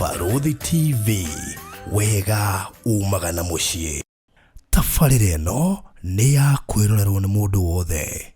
Barũthi TV, wega umaga na mũciĩ. Tabarĩra ĩno nĩ ya kwĩrorerwo nĩ mũndũ wothe.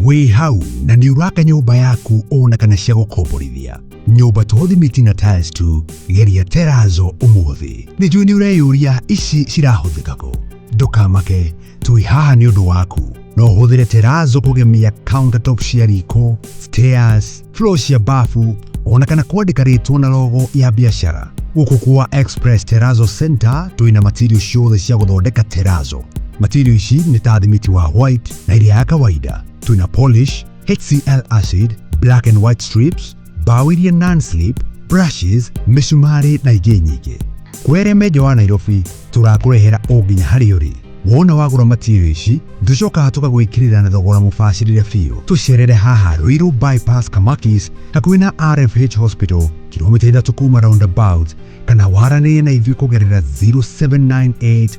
Wĩ hau na nĩ ũraka nyũmba yaku ona kana cia gũkomborithia nyũmba to thimiti na tiles tu, geria terazo ũmũthĩ. Nĩ njũĩ nĩ ũreyũria ici cirahũthĩka kũ. Ndũkamake, twĩ haha nĩ ũndũ waku. No ũhũthĩre terazo kũgemia countertop cia riko, stairs, floor cia bafu ona kana kwandĩka rĩtwa na logo ya biacara. Gũkũ kwa Express Terrazzo Center twĩna material ciothe cia gũthondeka terrazzo. Material ici nĩ ta thimiti wa white na ĩrĩa ya kawaida. Twĩna polish, HCl acid, black and white strips, mbaũ iria non-slip, brushes, mĩcumarĩ na ingĩ nyingĩ. Kwĩ arĩa me nja wa Nairobi tũrakũrehera o nginya harĩa ũrĩ. Wona wagũra material ici tũcokaga tũkagwĩkĩrĩra na thogora mũbacĩrĩre biũ. Tũcerere haha Ruiru Bypass Kamakis hakuhĩ na RFH Hospital kilomita 3 kuma roundabout, kana waranĩrie na ithuĩ kũgerera 0798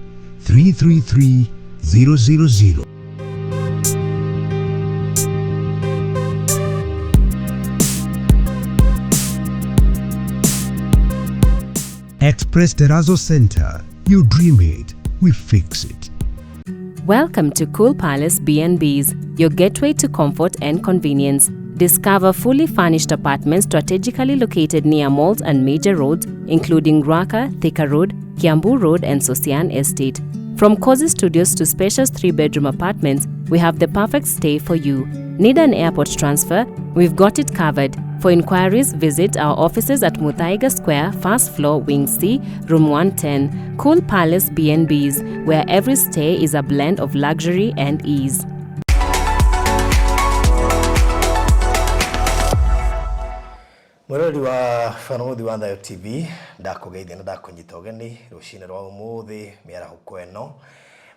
333 000. Express Terrazzo Center. You dream it, we fix it. Welcome to Cool Palace B&Bs, your gateway to comfort and convenience. Discover fully furnished apartments strategically located near malls and major roads, including Ruaka, Thika Road, Kiambu Road, and Sosian Estate. From cozy studios to spacious 3-bedroom apartments, we have the perfect stay for you. Need an airport transfer? We've got it covered. For inquiries, visit our offices at Muthaiga Square, first floor, Wing C, Room 110. Cool Palace B&Bs, where every stay is a blend of luxury and ease. Mwĩroreri wa Barũthi wa Thayo TV, ndakũgeithia na ndakũnyita ũgeni rũcinĩ rwa ũmũthĩ, mĩarahũko ĩno,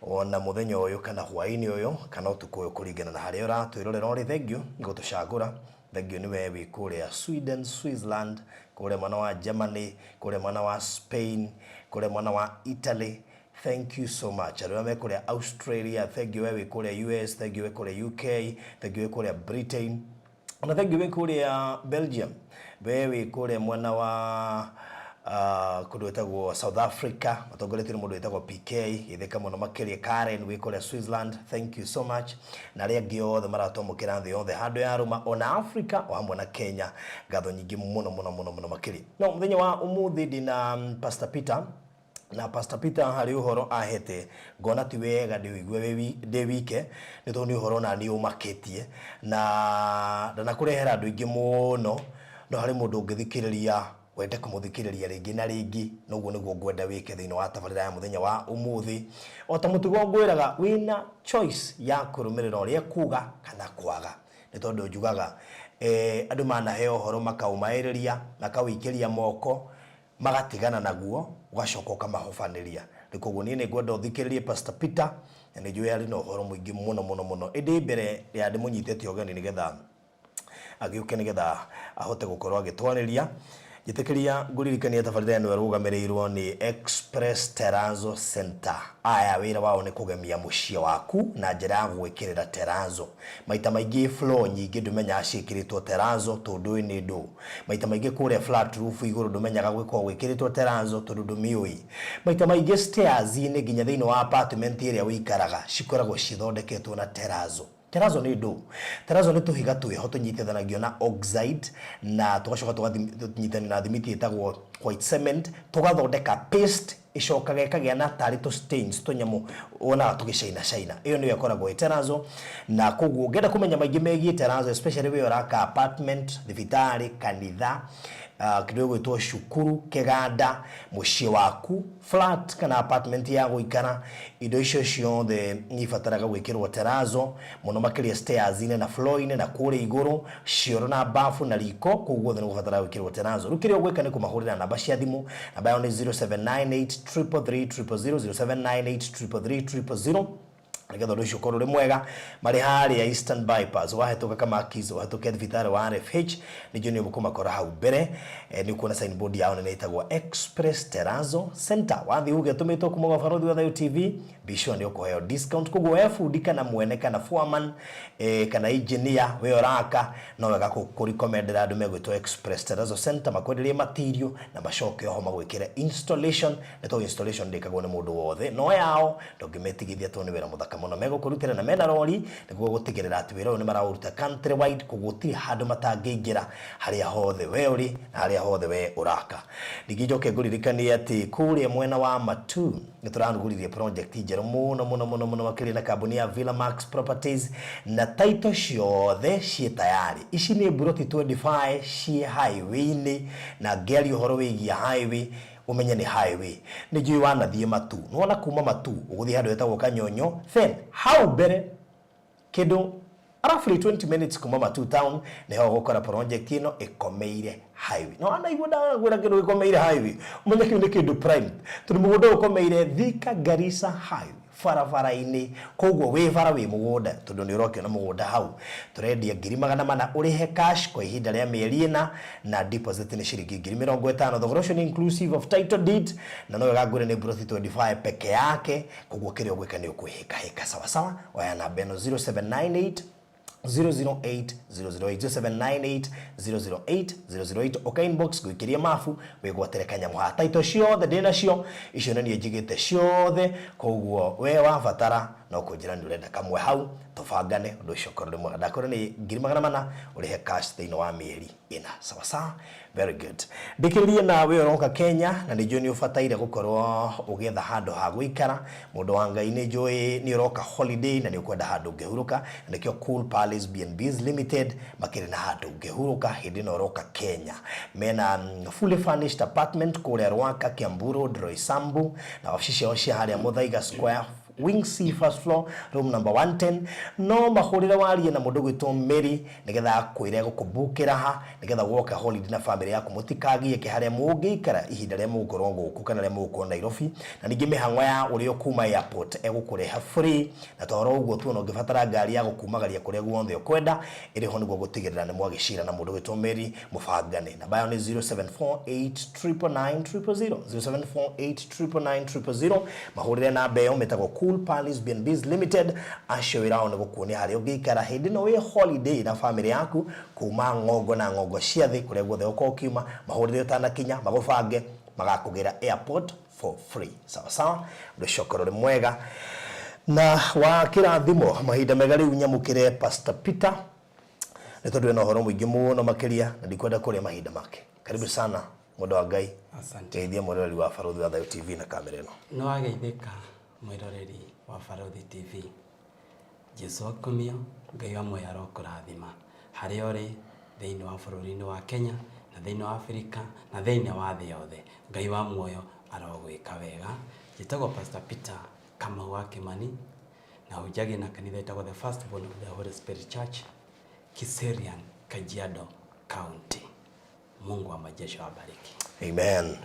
ona mũthenya ũyũ kana hwaĩ-inĩ ũyũ kana ũtukũ ũyũ kũringana na harĩa ũratwĩrorera ũrĩ. Thengiũ nĩ gũtũcagũra, thengiũ nĩ we wĩ kũrĩa Sweden, Switzerland, kũrĩa mwena wa Germany, kũrĩa mwena wa Spain, kũrĩa mwena wa Italy. Thank you so much. Arĩa me kũrĩa Australia, thengiũ we wĩ kũrĩa US, thengiũ wĩ kũrĩa UK, thengiũ wĩ kũrĩa Britain, ona thengiũ wĩ kũrĩa Belgium, we wĩ kũrĩa mwena wa kũndũ gwĩtagwo South Africa, matongoretio nĩ mũndũ wĩtagwo PK, gĩthĩka mũno makĩria. Karen wĩ kũrĩa Switzerland, thank you so much. Na arĩa angĩ othe maratwamũkĩra thĩ yothe handũ ya rũma, ona Africa o hamwe na Kenya, ngatho nyingĩ mũno mũno mũno mũno makĩria. No mũthenya wa ũmũthĩ ndĩna Pastor Peter, na Pastor Peter harĩ ũhoro ahete ngona ti wega ndĩũigue ndĩ wike, nĩ tondũ nĩ ũhoro na niĩ ũmakĩtie na ndanakũrehera andũ aingĩ mũno, no harĩ mũndũ ũngĩthikĩrĩria wende kũmũthikĩrĩria rĩngĩ na rĩngĩ, noguo nĩguo ngwenda wĩke thĩinĩ wa tabarĩra ya mũthenya wa ũmũthĩ. O ta mũtugo ngwĩraga, wĩna choice ya kũrũmĩrĩra ũrĩa kuga kana kwaga, nĩ tondũ njugaga andũ manaheo ũhoro makaũmaĩrĩria, makawĩikĩria moko, magatigana naguo, ũgacoka ũkamahobanĩria. Rĩu koguo niĩ nĩ ngwenda ũthikĩrĩrie Pastor Peter, na nĩ njũĩ arĩ na ũhoro mũingĩ mũno mũno mũno. Ĩndĩ mbere ya ndĩmũnyitĩte ũgeni nĩgetha agĩũke nĩgetha ahote gũkorwo agĩtwarĩria, njĩtĩkĩria ngũririkania tabarĩra ĩno ĩrũgamĩrĩirwo nĩ Express Terrazzo Center. Aya wĩra wao nĩ kũgemia mũciĩ waku na njĩra ya gũgwĩkĩrĩra terrazzo. Maita maingĩ floor nyingĩ ndũmenyaga ciĩkĩrĩtwo terrazzo tondũ ndũĩ nĩ ndũ. Maita maingĩ kũrĩa flat roof igũrũ ndũmenyaga gwĩkoragwo gwĩkĩrĩtwo terrazzo tondũ ndũmĩũĩ. Maita maingĩ stairs-inĩ nginya thĩinĩ wa apartment ĩrĩa ũikaraga cikoragwo cithondeketwo na terrazzo. Terrazzo nĩ ndũ? Terrazzo nĩ tũhiga twĩho tũnyitithanagio na oxide na tũgacoka tũganyitanio na thimiti ĩtagwo white cement, tũgathondeka paste ĩcokaga ĩkagĩa na tarĩ tũ stains, tũnyamũ wonaga tũgĩcaina caina. Ĩyo nĩyo ĩkoragwo ĩ terrazzo. Na koguo ũngĩenda kũmenya maingĩ megiĩ terrazzo, especially we ũraka apartment, thibitarĩ, kanitha, kĩndũ gĩgwĩtwo cukuru, kĩganda, mũciĩ waku, flat kana apartment ya gũikara, indo icio ciothe nĩ ibataraga gwĩkĩrwo terrazzo, mũno makĩria stairs-inĩ na floor-inĩ na kũrĩa igũrũ, cioro na bafu na riko, kũu guothe nĩ gũbataraga gwĩkĩrwo terrazzo. Rĩu kĩrĩa ũgwĩka nĩ kũmahũrĩra namba cia thimũ. Namba yao nĩ 0798 333 000, 0798 333 000. Nĩgetha ũndũ ũcio ũkorwo ũrĩ mwega. Marĩ harĩa Eastern Bypass, wahĩtũka Kamakis, ũhĩtũke thibitarĩ wa RFH, ningĩ nĩ ũkũmakora hau mbere. Nĩ ũkuona signboard yao nene ĩtagwo Express Terrazzo Center. Wathiĩ uge ũtũmĩtwo kuma gwa Barũthi wa Thayũ TV, be sure nĩ ũkũheo discount. Koguo we bundi kana mwene kana foreman, kana engineer, we ũraka, no wega kũrecommendera andũ megwĩtwo Express Terrazzo Center makwenderie material na macoke oho magwĩkĩre installation. Nĩ tondũ installation ndĩkagwo nĩ mũndũ wothe, no yao ndũngĩmetigithia tondũ nĩ wĩra mũthaka mũno megũkũrutĩra, na mena rori nĩguo gũtigĩrĩra atĩ wĩra ũyũ nĩ maraũruta country wide. Koguo gũtirĩ handũ matangĩingĩra, harĩa hothe we ũrĩ na harĩa hothe we ũraka. Ningĩ njoke ngũririkanie atĩ kũrĩa mwena wa Matu nĩ tũranugũririe project njerũ mũno mũno mũno mũno makĩria na kambuni ya Villa Max Properties, na title ciothe ciĩ tayari. Ici nĩ mburoti 25 ciĩ highway-inĩ, na ngĩaria ũhoro wĩgiĩ highway, ũmenye nĩ highway. Nĩ njũĩ wanathiĩ Matu, nĩwona kuma Matu ũgũthiĩ handũ hetagwo Kanyonyo, then hau mbere kĩndũ roughly 20 minutes kuma Matu town nĩho ũgũkora project ĩno ĩkomeire highway. No anaigua ndagwĩra kĩndũ gĩkomeire highway, ũmenye kĩu nĩ kĩndũ prime, tondũ mũgũnda ũyũ ũkomeire Thika Garissa highway barabara-inĩ. Koguo wĩ bara wĩ mũgũnda, tondũ nĩ ũrokĩona mũgũnda hau. Tũrendia 400,000, ũrĩhe cash kwa ihinda rĩa mĩeri 4, na deposit nĩ ciringi 50,000. Thogora ũcio nĩ inclusive of title deed, na no wega ngwĩre nĩ mburoti 25 peke yake. Koguo kĩrĩa ũgwĩka nĩ ũkwĩhĩkahĩka. Sawa sawa, oya namba ĩno, 0798 008 008, 0798 008 008. Ũka inbox ngũikĩrie mabu wĩgwatĩre kanyamũ haha. Title ciothe ndĩ nacio, icio nĩ niĩ njigĩte ciothe. Koguo we wabatara no kũnjĩra nĩ ũrenda kamwe hau, tũbangane ũndũ ũcio ũkorwo ũrĩ mwega. Ndakwĩra nĩ 400,000, ũrĩhe cash thĩinĩ wa mĩeri 4. Sawa sawa, very good. Ndĩkĩrĩrie na we ũroka Kenya, na nĩ njũĩ nĩ ũbataire gũkorwo ũgĩetha handũ ha gũikara. Mũndũ wa Ngai, nĩ njũĩ nĩ ũroka holiday na nĩ ũkwenda handũ ũngĩhurũka, na nĩkĩo Cool Palace B&Bs Limited makĩrĩ na handũ ũngĩhurũka hĩndĩ ĩno ũroka Kenya. Mena fully furnished apartment kũrĩa Rwaka, Kiambu Road, Roysambu, na wabici ciao cia harĩa Muthaiga Square, Wing C, first floor, room number 110. No mahũrĩre warie na mũndũ gwĩtwo Mary nĩgetha akwĩre gũkũbukĩra ha, nĩgetha woka holiday na family yaku mũtikagiĩke harĩa mũngĩikara ihinda rĩrĩa mũgũkorwo gũkũ kana rĩrĩa mũgũkorwo Nairobi. Na ningĩ mĩhang'o ya ũrĩa ũkuma airport egũkũreha free, na toro ũguo tu, ona ũngĩbatara ngari ya gũkumagaria kũrĩa guothe ũkwenda, ĩrĩ ho nĩguo gũtigĩrĩra nĩ mwagĩcira na mũndũ gwĩtwo Mary mũbangane. Namba yao nĩ 0748 999 000, 0748 999 000. Mahũrĩre namba ĩyo. Metagwo Cool Palace B&Bs Limited. Acio wĩra wao nĩ gũkuonia harĩa ũngĩikara hĩndĩ ĩno wĩ holiday na family yaku kuma ng'ongo na ng'ongo cia thĩ, kũrĩa guothe ũkorwo ũkiuma. Mahũrĩre ũtanakinya, magũbange, magakũgĩra airport for free. Sawa sawa, ũndũ ũcio ũkorwo ũrĩ mwega na wa kĩrathimo. Mahinda mega rĩu nyamũkĩre Pastor Peter, nĩ tondũ ena ũhoro mũingĩ mũno makĩria na ndikwenda kũrĩa mahinda make. Karibu sana, mũndũ wa Ngai. Asante. Geithia mwĩroreri wa Barũthi wa Thayũ TV na kamera ĩno. Nĩ wageithĩka, mwĩroreri wa Barũthi TV. Jesu akumio. Ngai wa muoyo arokũrathima harĩa ũrĩ thĩinĩ wa bũrũri-inĩ wa Kenya na thĩinĩ wa Afrika na thĩinĩ wa thĩ yothe. Ngai wa muoyo arogwĩka wega. Njĩtagwo Pastor Peter Kamau wa Kimani, na hunjagia na kanitha ĩtagwo The Firstborn of the Holy Spirit Church, Kiserian, Kajiado County. Mungu wa majeshi awabariki. Amen.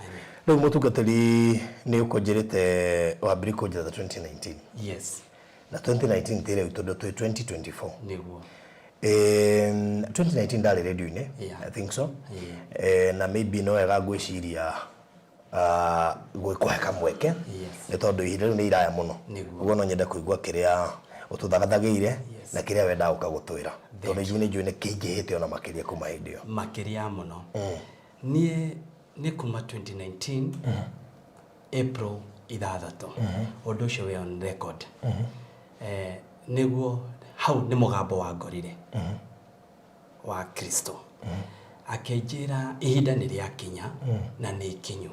Rĩu mũtungatĩri, nĩ ũkũnjĩrĩte wambiri kũnjĩra 2019. Yes. Na 2019 ti rĩu, tondũ twĩ 2024. Nĩguo. 2019 ndarĩ radio-inĩ. I think so. Na maybe no wega ngwĩciria gwĩkũhe kamweke, nĩ tondũ ihinda rĩu nĩ iraya mũno. Nĩguo. Ũguo no nyende kũigua kĩrĩa ũtũthagathagĩire na kĩrĩa wendaga gũka gũtwĩra, tondũ ithuĩ nĩ njũĩ nĩ kĩingĩhĩte ona makĩria kuma hĩndĩ ĩyo. Makĩria mũno. Niĩ nĩ kuma 2019 April 6, ũndũ ũcio wĩ on record. Nĩguo hau nĩ mũgambo wangorire wa Kristo akĩnjĩra ihinda nĩ rĩakinya na nĩ ikinyu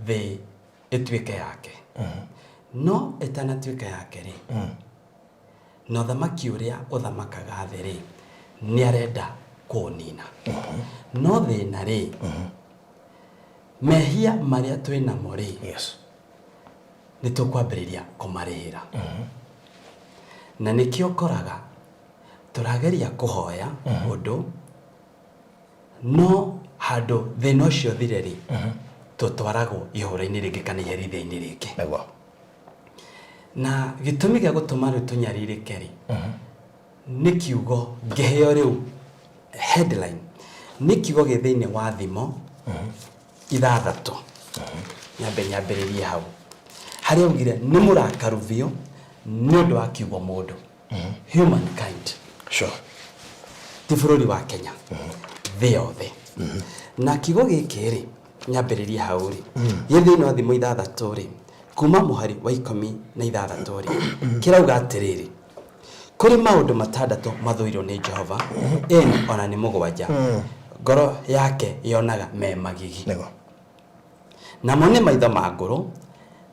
thĩ ĩtuĩke yake, no ĩtanatuĩka yake rĩ, na ũthamaki ũrĩa ũthamakaga thĩ rĩ, nĩ arenda kũũnina. No thĩna rĩ, mehia marĩa twĩ namo rĩ, nĩ tũkwambĩrĩria kũmarĩhĩra, na nĩkĩo ũkoraga tũrageria kũhoya ũndũ, no handũ thĩna ũcio thire rĩ, tũtwaragwo ihũra-inĩ rĩngĩ kana iherithia-inĩ rĩngĩ. Na gĩtũmi gĩa gũtũma rĩu tũnyarirĩke rĩ, nĩ kiugo ngĩheo rĩu headline, nĩ kiugo gĩ thĩinĩ wa Thimo 6. Nyambe nyambĩrĩrie hau harĩa augire nĩ mũrakaru biũ nĩ ũndũ wa kiugo mũndũ, humankind. Ti bũrũri wa Kenya, thĩ yothe. Na kiugo gĩkĩ rĩ, nyambĩrĩrie hau rĩ, gĩ thĩinĩ wa Thimo 6 rĩ, kuma mũhari wa 16 rĩ, kĩrauga atĩrĩrĩ, kũrĩ maũndũ 6 mathũirwo nĩ Jehova, ĩni ona nĩ 7 ngoro yake yonaga me magigi. Namo nĩ maitho ma ngũrũ,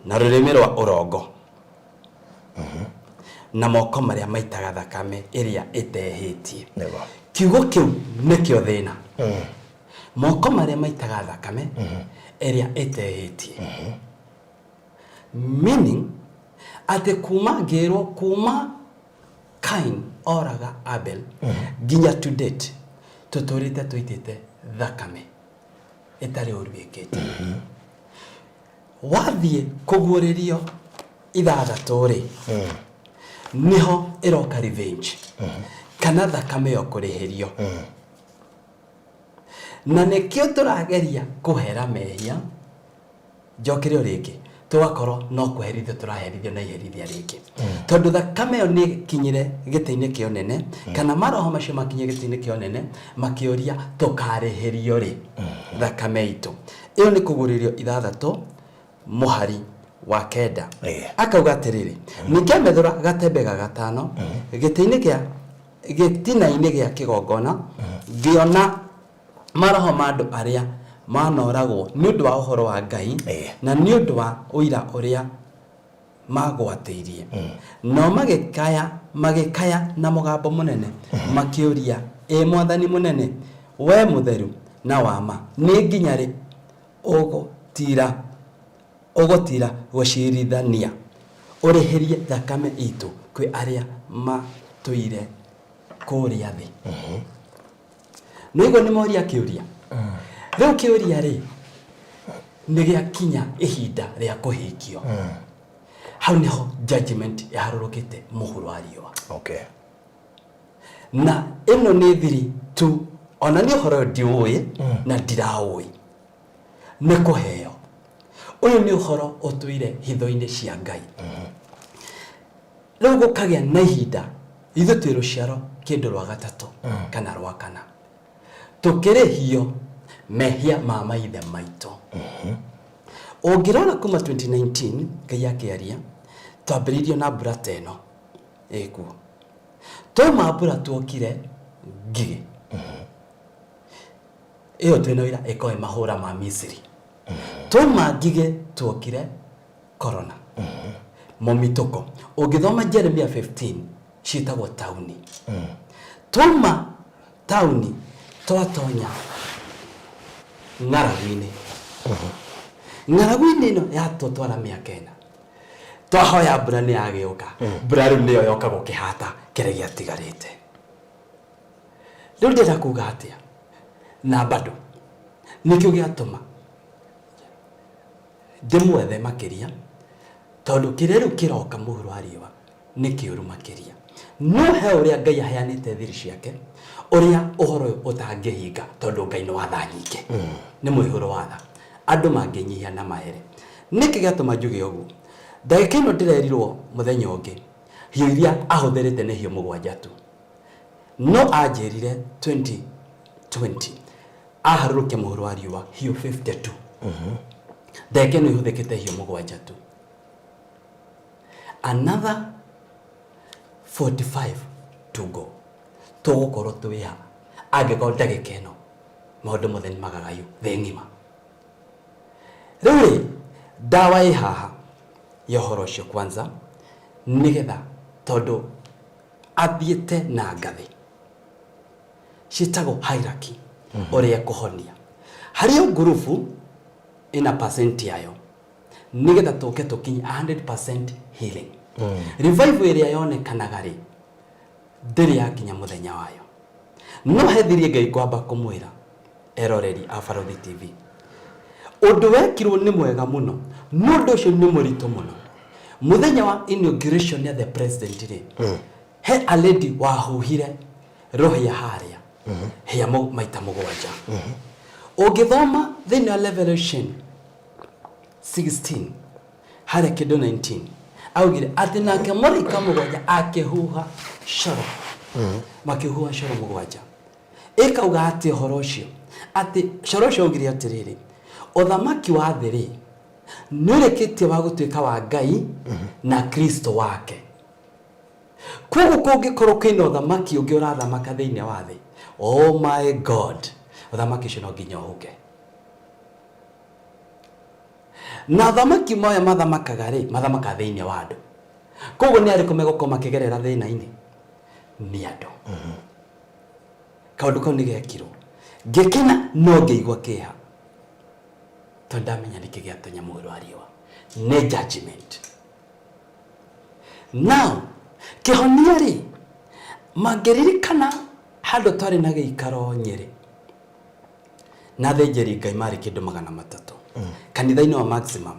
na rũrĩmĩ rwa ũrongo, na moko marĩa maitaga thakame ĩrĩa ĩtehĩtie. Kiugo kĩu nĩkĩo thĩna. Moko marĩa maitaga thakame ĩrĩa ĩtehĩtie. Meaning atĩ kuma ngĩrwo kuma Cain oraga Abel nginya to date tũtũrĩte tũitĩte thakame ĩtarĩ ũru ĩkĩte. Wathiĩ kũguũrĩrio 6 rĩ, nĩho ĩroka revenge kana thakame ĩyo kũrĩhĩrio. Na nĩkĩo tũrageria kũhera mehia, njokere o rĩngĩ, tũgakorwo no kũherithio tũraherithio na iherithia rĩngĩ. Tondũ thakame ĩyo nĩ ĩkinyire gĩtĩ-inĩ kĩa ũnene, kana maroho macio makinye gĩtĩ-inĩ kĩa ũnene, makĩũria tũkarĩhĩrio rĩ thakame itũ. Ĩyo nĩ kũguũrĩrio 6 mũhari wa 9. Akauga atĩrĩrĩ, ningĩ amethũra gatembe ga gatano gĩtĩ-inĩ kĩa gĩtina-inĩ gĩa kĩgongona, ngĩona maroho ma andũ arĩa manoragwo nĩ ũndũ wa ũhoro wa Ngai na nĩ ũndũ wa ũira ũrĩa magwatĩirie. Nao magĩkaya na mũgambo mũnene makĩũria, ĩ Mwathani mũnene, we mũtheru na wa ma, nĩ nginya rĩ ũgũtira gũcirithania ũrĩhĩrie thakame itũ kwĩ arĩa matũire kũrĩa thĩ? Nĩguo nĩ moria kĩũria. Rĩu kĩũria rĩ, nĩ gĩakinya ihinda rĩa kũhingio. Hau nĩho judgment ĩharũrũkĩte mũhuro wa riũa. Na ĩno nĩ thiri tu, ona niĩ ũhoro ũyũ ndiũĩ na ndiraũĩ, nĩ kũheo. Ũyũ nĩ ũhoro ũtũire hitho-inĩ cia Ngai. Rĩu gũkagĩa na ihinda ithuĩ twĩ rũciaro kĩndũ rwa gatatũ kana rwa kana, tũkĩrĩhio mehia ma maithe maitũ. Ũngĩrora kuma 2019 Ngai akĩaria, twambĩrĩirio na mbura ta ĩno ĩkuo. Twauma mbura tuokire ngigĩ. Ĩyo twĩna ũira ĩkoragwo ĩ mahũra ma Misiri. Twauma ngigĩ tuokire corona. Mũmitũko. Ũngĩthoma Jeremia 15 ciĩtagwo tauni. Twauma tauni twatonya ng'aragu-inĩ. Ng'aragu-inĩ ĩno yatũtwara mĩaka ĩna. Twahoya mbura nĩ yagĩũka. Mbura rĩu nĩyo yoka gũkĩhata kĩrĩa gĩatigarĩte. Rĩu ndĩrenda kuga atĩa? Na bado nĩkĩo gĩatũma ndĩmwethe makĩria, tondũ kĩrĩa rĩu kĩroka mũhuro wa riũa nĩ kĩũru makĩria. No he ũrĩa Ngai aheanĩte thiri ciake, ũrĩa ũhoro ũyũ ũtangĩhinga, tondũ Ngai nĩ wa tha nyingĩ, nĩ mũihũro wa tha. Andũ mangĩnyihia na mahere. Nĩkĩ gĩatũma njuge ũguo? Ndagĩka ĩno ndĩrerirwo mũthenya ũngĩ, hiũ iria ahũthĩrĩte nĩ hiũ 7 tu. No anjĩrire 2020 aharũrũkia mũhuro wa riũa hiũ 52. Ndagĩka ĩno ihũthĩkĩte hiũ 7 tu. Another 45 to go. Tũgũkorwo twĩ ha angĩkorwo ndagĩka ĩno maũndũ mothe nĩ magagayu thĩ ng'ima. Rĩu rĩ, ndawa ĩ haha ya ũhoro ũcio kwanza, nĩgetha tondũ athiĩte na ngathĩ ciĩtagwo hierarchy, ũrĩa ekũhonia. Harĩ o ngurubu ĩna percent yayo, nĩgetha tũke tũkinye 100% healing. Revival ĩrĩa yonekanaga rĩ, ndĩrĩ yakinya mũthenya wayo. No he thiri Ngai ngwamba kũmwĩra eroreri a Barũthi TV, ũndũ wekirwo nĩ mwega mũno, no ũndũ ũcio nĩ mũritũ mũno. Mũthenya wa inauguration ya the president rĩ, he a lady wahuhire rũhĩa harĩa hĩa maita mũgwanja. Ũngĩthoma thĩinĩ wa Revelation 16 harĩa kĩndũ 19, augire atĩ nake mũraika mũgwanja akĩhuha coro, makĩhuha coro mũgwanja. Ĩkauga atĩ ũhoro ũcio, atĩ coro ũcio augire atĩrĩrĩ, ũthamaki wa thĩ rĩ, nĩ ũrĩkĩtie wa gũtuĩka wa Ngai na Kristo wake. Koguo kũngĩkorwo kwĩna ũthamaki ũngĩ ũrathamaka thĩinĩ wa thĩ, oh my God, ũthamaki ũcio no nginya ũhuke. Na athamaki maya mathamakaga rĩ, mathamakaga thĩinĩ wa andũ. Koguo nĩ arĩkũ megũkorwo makĩgerera thĩna-inĩ? Nĩ andũ. Kaũndũ kau nĩ gekirwo. Ngĩkena no ngĩigua kĩeha. Tondũ ndamenya nĩkĩ gĩatonya mũhuro wa riũa. Nĩ judgment. Now, kĩhonia rĩ, mangĩririkana handũ twarĩ na gĩikaro Nyĩrĩ, na athĩnjĩri Ngai marĩ kĩndũ 300, kanitha-inĩ wa Maximum,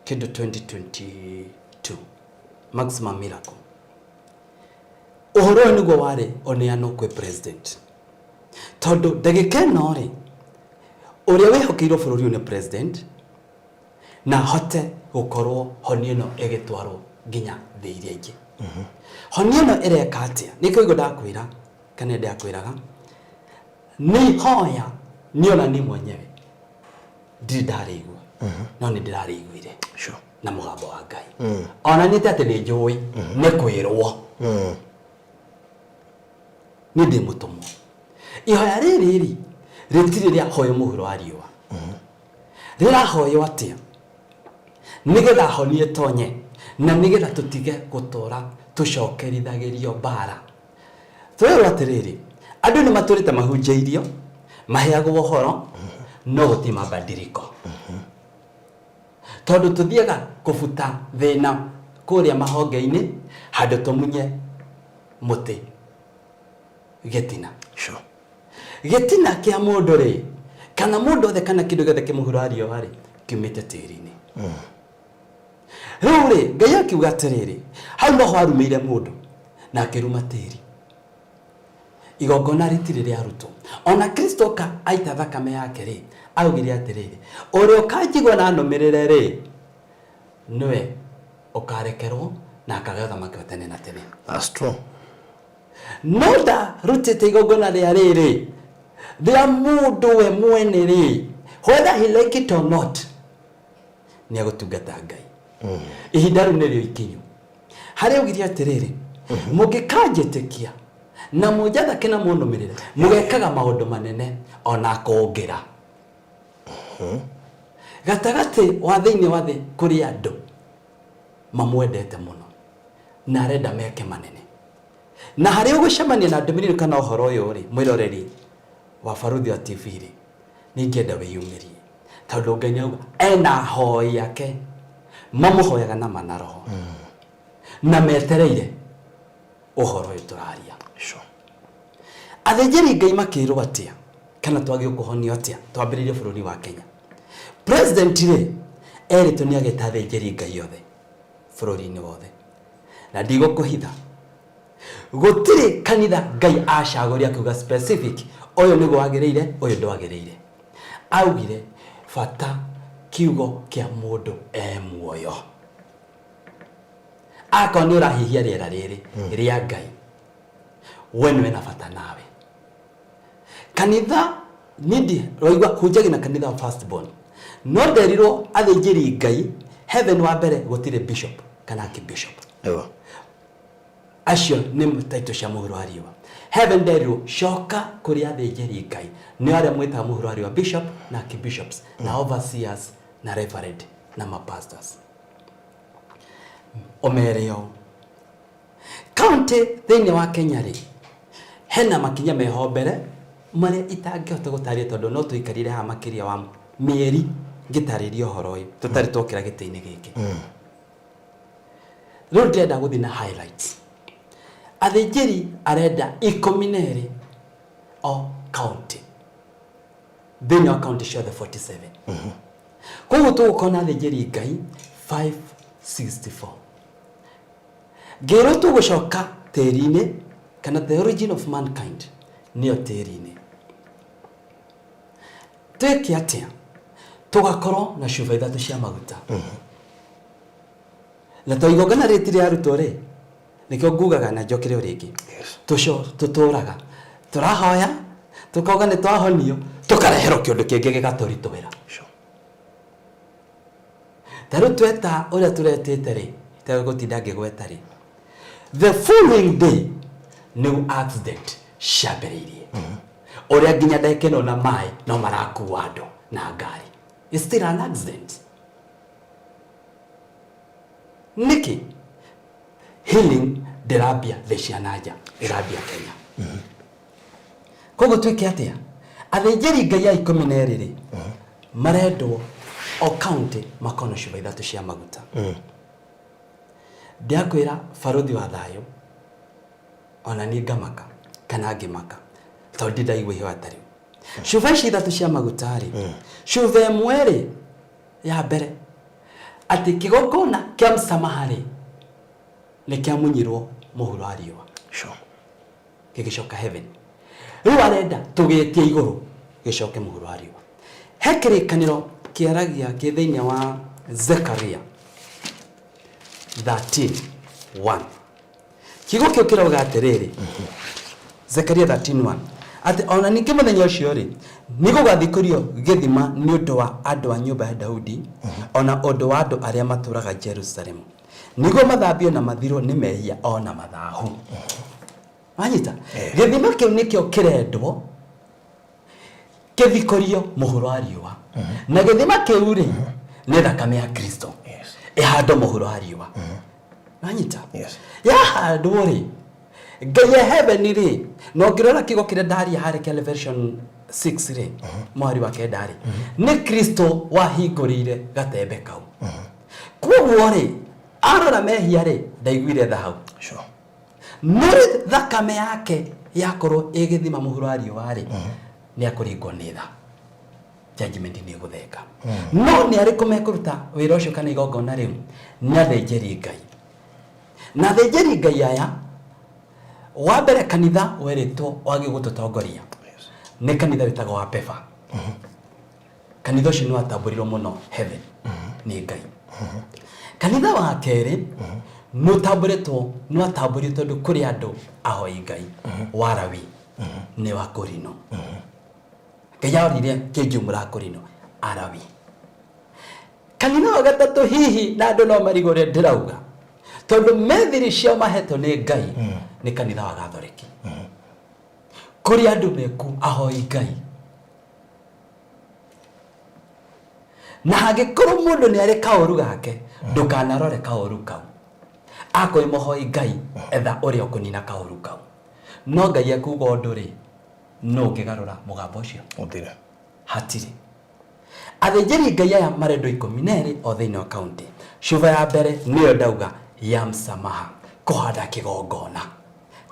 kĩndũ 2022, Maximum Miracle. Ũhoro ũyũ nĩguo warĩ ũneanwo kwĩ president. Tondũ ndagĩka ĩno rĩ, ũrĩa wĩhokeirwo bũrũri ũyũ nĩ president, na hote gũkorwo honi ĩno ĩgĩtwarwo nginya thĩ iria ingĩ. Honi ĩno ĩreka atĩa? Nĩkĩo ũguo ndakwĩra kana ndakwĩraga, nĩ hoya niĩ ona niĩ mwenyewe ndirĩ ndarĩigua, no nĩ ndĩrarĩiguire na mũgambo wa Ngai. Ona niĩ ti atĩ nĩ njũĩ, nĩ kwĩrwo. Niĩ ndĩ mũtũmwo. Ihoya rĩrĩ rĩ, rĩtirĩ rĩahoywo mũhuro wa riũa. Rĩrahoywo atĩa? Nĩgetha honie tonye, na nĩgetha tũtige gũtũra tũcokerithagĩrio mbara. Tũrerwo atĩrĩrĩ, andũ nĩ matũrĩte mahunjĩirio, maheagwo ũhoro, no gũtirĩ mabadiliko. Tondũ tũthiaga kũbuta thĩna kũrĩa mahonge-inĩ, handũ tũmunye mũtĩ gĩtina. Gĩtina kĩa mũndũ rĩ, kana mũndũ othe kana kĩndũ gĩothe kĩmũhuro wa riũa rĩ, kiumĩte tĩri-inĩ. Rĩu rĩ, Ngai akiuga atĩrĩrĩ, hau noho arumĩire mũndũ na akĩruma tĩri. Igongona rĩtirĩ rĩarutwo. Ona Kristo oka aita thakame yake rĩ, augire atĩrĩrĩ, ũrĩa ũkanjigua na anũmĩrĩre rĩ, nĩwe ũkarekerwo na akagaya ũthamaki wa tene na tene. That's true. No ndarutĩte igongona rĩa rĩrĩ, rĩa mũndũ we mwene rĩ, whether he like it or not, nĩ agũtungata Ngai. Ihinda rĩu nĩrĩo ikinyu. Harĩa augire atĩrĩrĩ, mũngĩkanjĩtĩkia na mũnjathake na mũnũmĩrĩre, mũgekaga maũndũ manene ona kũngĩra. Gatagatĩ wa thĩinĩ wa thĩ kũrĩ andũ mamwendete mũno na arenda meke manene. Na harĩa ũgũcemania na ndũmĩrĩri kana ũhoro ũyũ rĩ, mwĩroreri wa Baruthi wa TV rĩ, nĩ ingĩenda wĩyumĩrie. Tondũ Ngai nĩauga ena ahoi ake mamũhoyaga na ma na roho na metereire ũhoro ũyũ tũraria. Athĩnjĩri Ngai makĩrwo atĩa kana twagĩrĩirwo kũhonio atĩa twambĩrĩrie bũrũri wa Kenya? President rĩ erĩtwo nĩ agĩta athĩnjĩri Ngai othe bũrũri-inĩ wothe, na ndigũkũhitha gũtirĩ kanitha Ngai acagũria akiuga specific ũyũ nĩguo wagĩrĩire ũyũ ndwagĩrĩire. Augire bata kiugo kĩa mũndũ e muoyo. Akorwo nĩ ũrahihia rĩera rĩrĩ rĩa Ngai, we nĩwe na bata nawe. Kanitha nindi roigua hunjagia na kanitha wa first born, no nderirwo athĩnjĩri Ngai heaven wa mbere gũtirĩ bishop kana archbishop. Acio nĩ title cia mũhuro wa riũa. Heaven nderirwo coka kũrĩ athĩnjĩri Ngai, nĩo arĩa mwĩtaga mũhuro wa riũa, bishop na archbishops na overseers na reverend na mapastors. Ũmere ũũ, county thĩinĩ wa Kenya rĩ, hena makinya meho mbere marĩa itangĩhota gũtarĩria tondũ no tũikarire haha makĩria wa mĩeri ngĩtarĩria ũhoro ũyũ tũtarĩ twokĩra gĩtĩ-inĩ gĩkĩ. Rĩu ndĩrenda gũthiĩ na highlights. Athĩnjĩri arenda 12 o county, thĩinĩ wa county ciothe 47. Koguo tũgũkorwo na athĩnjĩri Ngai 64. Ngĩrwo tũgũcoka tĩri-inĩ, kana the origin of mankind nĩyo tĩri-inĩ. Twĩke atĩa? Tũgakorwo na cuba ithatũ cia maguta. Na to igongona rĩrĩ ti rĩa arutwo rĩ, nĩkĩo ngugaga na njokere o rĩngĩ. Tũco tũtũraga tũrahoya tũkauga nĩ twahonio, tũkareherwo kĩũndũ kĩngĩ gĩgatũritũhĩra. Ta rĩu tweta ũrĩa tũretĩte rĩ, itegũtinda ngĩgweta rĩ, the following day nĩguo accident ciambĩrĩirie. Ũrĩa nginya ndagĩka ĩno na maĩ no marakua andũ na ngari. It's still an accident. Nĩkĩ? Healing ndĩrambia thĩ cia na nja, ĩrambia Kenya. Koguo twĩke atĩa? Athĩnjĩri Ngai a 12 rĩ, marendwo o county makorwo na cuba ithatũ cia maguta. Ndĩrakwĩra barũthi wa thayũ, ona niĩ ngamaka kana ngĩmaka tondũ ndirĩ ndaigua ihoya ta rĩu. Cuba ici ithatũ cia maguta rĩ, cuba ĩmwe rĩ, ya mbere atĩ kĩgongona kĩa msamaha rĩ, nĩ kĩamunyirwo mũhuro wa riũa. Gĩgĩcoka heaven. Rĩu arenda tũgĩtie igũrũ gĩcoke mũhuro wa riũa. He kĩrĩkanĩro kĩaragia kĩ thĩinĩ wa Zekaria 13:1. Kiugo kĩu kĩrauga atĩrĩrĩ, Zekaria 13:1, atĩ ona ningĩ mũthenya ũcio rĩ, nĩ gũgathikũrio gĩthima nĩ ũndũ wa andũ a nyũmba ya Daudi, ona ũndũ wa andũ arĩa matũũraga Jerusalemu, nĩguo mathambio na mathirwo nĩ mehia o na mathahu. Wanyita? Gĩthima kĩu nĩkĩo kĩrendwo kĩthikũrio mũhuro wa riũa. Na gĩthima kĩu rĩ, nĩ thakame ya Kristo. Ĩhandwo mũhuro wa riũa. Wanyita? Yahandwo rĩ, Ngai e heaven rĩ, na ũngĩrora kiugo kĩrĩa ndaria harĩa kĩa Revelation 6 rĩ, mũhari wa kenda rĩ, nĩ Kristo wahingũrĩire gatembe kau. Koguo rĩ, arora mehia rĩ, ndaiguire tha hau. No rĩ, thakame yake yakorwo ĩgĩthima mũhuro wa riũa rĩ, nĩ akũringwo nĩ tha. Judgment nĩ ĩgũthenga. No nĩ arĩkũ mekũruta wĩra ũcio kana igongona rĩu? Nĩ athĩnjĩri Ngai. Na athĩnjĩri Ngai aya, wa mbere kanitha werĩtwo wagĩrĩirwo gũtũtongoria nĩ kanitha wĩtagwo wa PEFA. Kanitha ũcio nĩ watambũrirwo mũno heaven nĩ Ngai. Kanitha wa kerĩ nĩ ũtambũrĩtwo, nĩ watambũrirwo tondũ kũrĩ andũ ahoi Ngai wa Lawi nĩ wa Korino. Ngai oririe kĩngiumũra Korino Alawi. Kanitha wa gatatũ hihi na andũ no marigwo ũrĩa ndĩrauga tondũ methiri ciao mahetwo nĩ Ngai nĩ kanitha wa Gathoreki. Kũrĩ andũ meku ahoi Ngai. Na hangĩkorwo mũndũ nĩ arĩ kaũru gake, ndũkanarore kaũru kau. Akorwo wĩ mũhoi Ngai, etha ũrĩa ũkũnina kaũru kau. No Ngai ekuga ũndũ rĩ, nũ ũngĩgarũra mũgambo ũcio? Gũtirĩ. Hatirĩ. Athĩnjĩri Ngai aya marendwo 12 o thĩinĩ wa kaunti. Cuba ya mbere nĩyo ndauga ya msamaha, kũhanda kĩgongona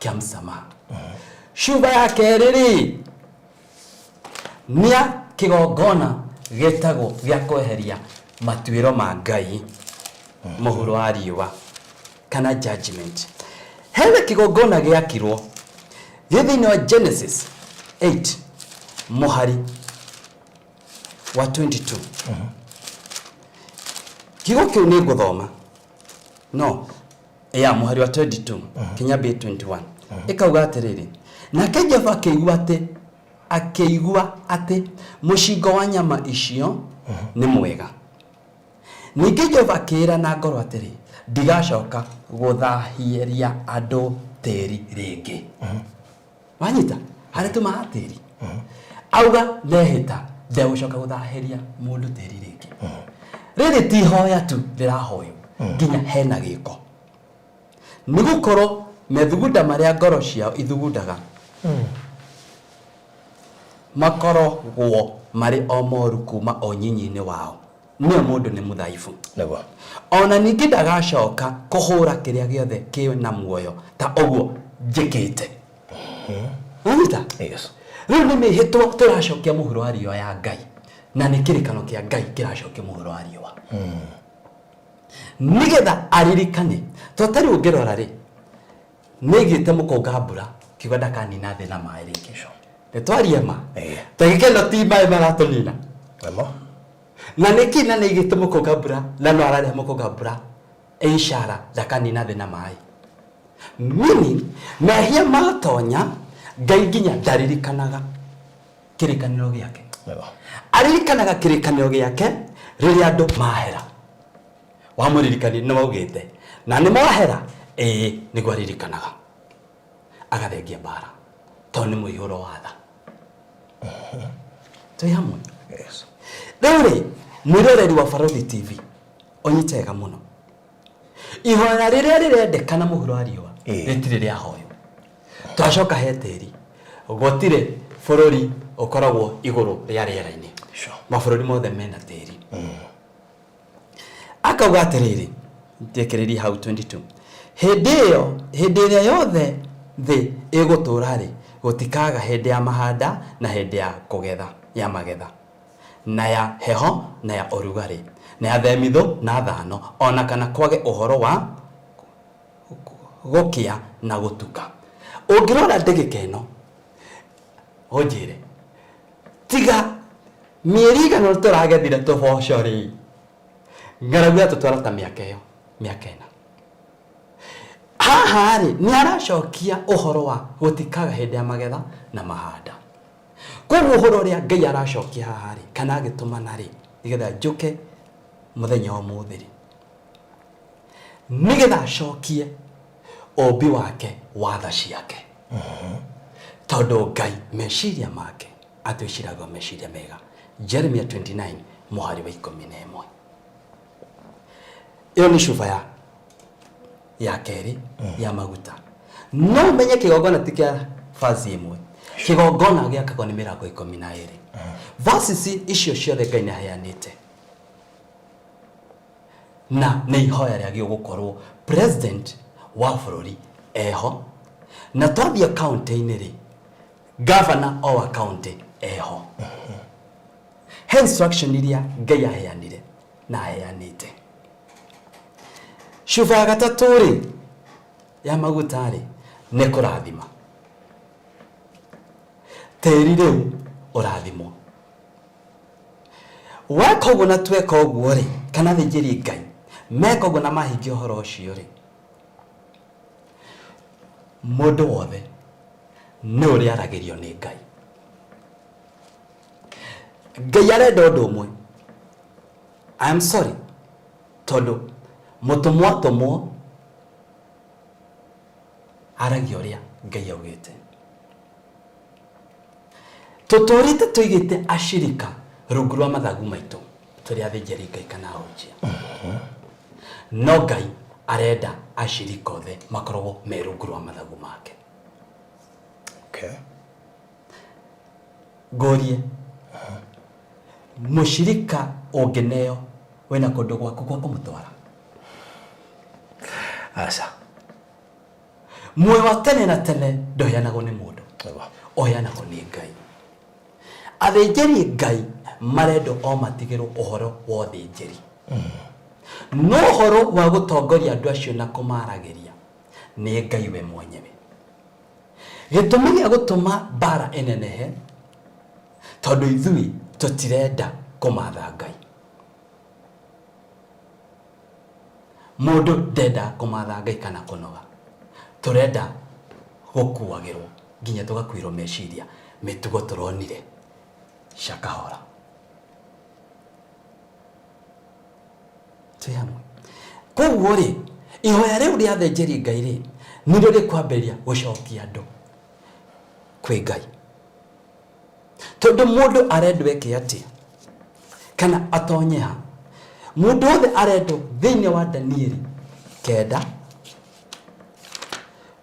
kĩa msamaha. Cuba ya kerĩ rĩ, nĩ ya kĩgongona gĩtagwo gĩa kweheria matuĩro ma Ngai mũhuro wa riũa kana judgment. Hena kĩgongona gĩakirwo gĩ thĩinĩ wa Genesis 8 mũhari wa 22. Kiugo kĩu nĩ ngũthoma no ya mũhari wa 22 kinya 21 ĩkauga atĩrĩrĩ, nake Jehova akĩigua atĩ akĩigua atĩ mũcingo wa nyama icio nĩ mwega. Ningĩ Jehova akĩĩra na ngoro atĩrĩ, ndigacoka gũthahĩria andũ tĩri rĩngĩ. Wanyita? Harĩa tumaga tĩri. Auga ndehĩta ndegũcoka gũthahĩria mũndũ tĩri rĩngĩ. Rĩrĩ ti ihoya tu rĩrahoywo, nginya hena gĩko. Nĩ gũkorwo methugunda marĩa ngoro ciao ithugundaga makoragwo marĩ o moru kuma o nyinyi-inĩ wao. Nĩo mũndũ nĩ mũthaifu. Nĩguo. Ona ningĩ ndagacoka kũhũra kĩrĩa gĩothe kĩ na muoyo ta ũguo njĩkĩte. Wanyita? Yes. Rĩu nĩ mĩhĩtwa tũracokia mũhuro wa riũa ya Ngai, na nĩ kĩrĩkano kĩa Ngai kĩracokia mũhuro wa riũa. Nĩgetha aririkane. To ta rĩu ũngĩrora rĩ, nĩaigĩte mũkũnga mbura kiuga ndakanina thĩ na maĩ rĩngĩ. Nĩ twaria ma? Ĩĩ. Ta gĩkeno ti maĩ maratũnina. Nĩmo. Na nĩkĩ na nĩaigĩte mũkũnga mbura na no ararehe mũkũnga mbura ĩ ishara ndakanina thĩ na maĩ. Meaning mehia matonya Ngai nginya ndaririkanaga kĩrĩkanĩro gĩake. Nĩmo. Aririkanaga kĩrĩkanĩro gĩake rĩrĩa andũ mahera. Wamũririkania nĩ waugĩte na nĩ mwahera ĩĩ nĩguo aririkanaga. Agathengia mbara tondũ nĩ mũihũro wa tha. Twĩ hamwe? Yes. Rĩu rĩ, mwĩroreri wa Barũthi TV, ũnyite wega mũno. Ihoya rĩrĩa rĩrendekana mũhuro wa riũa Ĩĩ. rĩtirĩ rĩahoywo. Twacoka he tĩri, gũtirĩ bũrũri ũkoragwo igũrũ rĩa rĩera-inĩ. Sure. Mabũrũri mothe mena tĩri. Akauga atĩrĩrĩ, njĩkĩrĩrie hau 22. Hĩndĩ ĩyo, hĩndĩ ĩrĩa yothe thĩ ĩgũtũũra-rĩ, gũtikaga hĩndĩ ya mahanda na hĩndĩ ya kũgetha, ya magetha, na ya heho na ya ũrugarĩ, na ya themithũ na thano, o na kana kwage ũhoro wa gũkĩa na gũtuka. Ũngĩrora ndagĩka ĩno, ũnjĩre, tiga mĩeri igana tũragethire tũboco rĩ, ng'aragu yatũtwara ta mĩaka ĩyo, mĩaka ĩna. Haha rĩ, nĩ aracokia ũhoro wa gũtikaga hĩndĩ ya magetha na mahanda. Koguo ũhoro ũrĩa Ngai aracokia haha rĩ, kana agĩtũmana rĩ, nĩgetha njũke mũthenya wa ũmũthĩ rĩ, nĩgetha acokie ũmbi wake wa tha ciake. Tondũ Ngai meciria make atwĩciraga meciria mega. Jeremia 29 mũhari wa 11. Ĩyo nĩ cuba ya kerĩ ya maguta. No ũmenye kĩgongona ti kĩa vazi ĩmwe. Kĩgongona gĩakagwo nĩ mĩrango 12. Verses icio ciothe Ngai nĩ aheanĩte. Na nĩ ihoya rĩagĩrĩirwo gũkorwo president wa bũrũri eho. Na twathiĩ county-inĩ rĩ, governor o wa county eho. He instruction iria Ngai aheanire na aheanĩte. Cuba ya gatatũ rĩ, ya maguta rĩ, nĩ kũrathima. Tĩri rĩu ũrathimwo. Weka ũguo na tweka ũguo rĩ, kana athĩnjĩri Ngai meka ũguo na mahingia ũhoro ũcio rĩ, mũndũ wothe nĩ ũrĩa aragĩrio nĩ Ngai. Ngai arenda ũndũ ũmwe. I am sorry tondũ mũtũmwo atũmwo aragia ũrĩa Ngai augĩte. Tũtũrĩte tũigĩte ashirika rungu rwa mathagu maitũ tũrĩ athĩnjĩri Ngai kana ahunjia. No Ngai arenda ashirika othe makoragwo me rungu rwa mathagu make. Okay. Ngũrie, mũshirika ũngĩneo wĩna kũndũ gwaku gwa kũmũtwara? Aca. Muoyo wa tene na tene ndũheanagwo nĩ mũndũ, Nĩguo. ũheanagwo nĩ Ngai. Athĩnjĩri Ngai marendwo o matigĩrwo ũhoro wa ũthĩnjĩri. No ũhoro wa gũtongoria andũ acio na kũmaragĩria nĩ Ngai we mwenyewe. Gĩtũmi gĩa gũtũma mbara ĩnenehe tondũ ithuĩ tũtirenda kũmatha Ngai. Mũndũ ndenda kũmatha Ngai kana kũnoga. Tũrenda gũkuagĩrwo nginya tũgakuĩrwo meciria mĩtugo tũronire cia kahora. Twĩ hamwe. Koguo rĩ, ihoya rĩu rĩa athĩnjĩri Ngai rĩ, nĩrĩo rĩkwambĩrĩria gũcokia andũ kwĩ Ngai. Tondũ mũndũ arendwo eke atĩa? Kana atonye ha? Mũndũ wothe arendwo thĩinĩ wa Danieli 9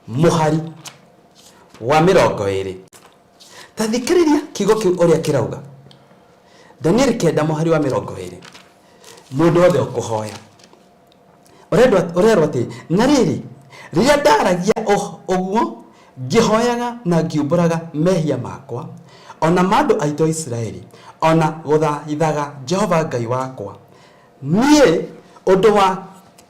mũhari wa 20. Ta thikĩrĩria kiugo kĩu ũrĩa kĩrauga. Danieli 9 mũhari wa 20. Mũndũ wothe ũkũhoya. Ũrerwo atĩ, na rĩrĩ, rĩrĩa ndaragia ũguo, ngĩhoyaga na ngiumbũraga mehia makwa, ona ma andũ aitũ a Isiraeli, ona gũthaithaga Jehova Ngai wakwa, niĩ ũndũ wa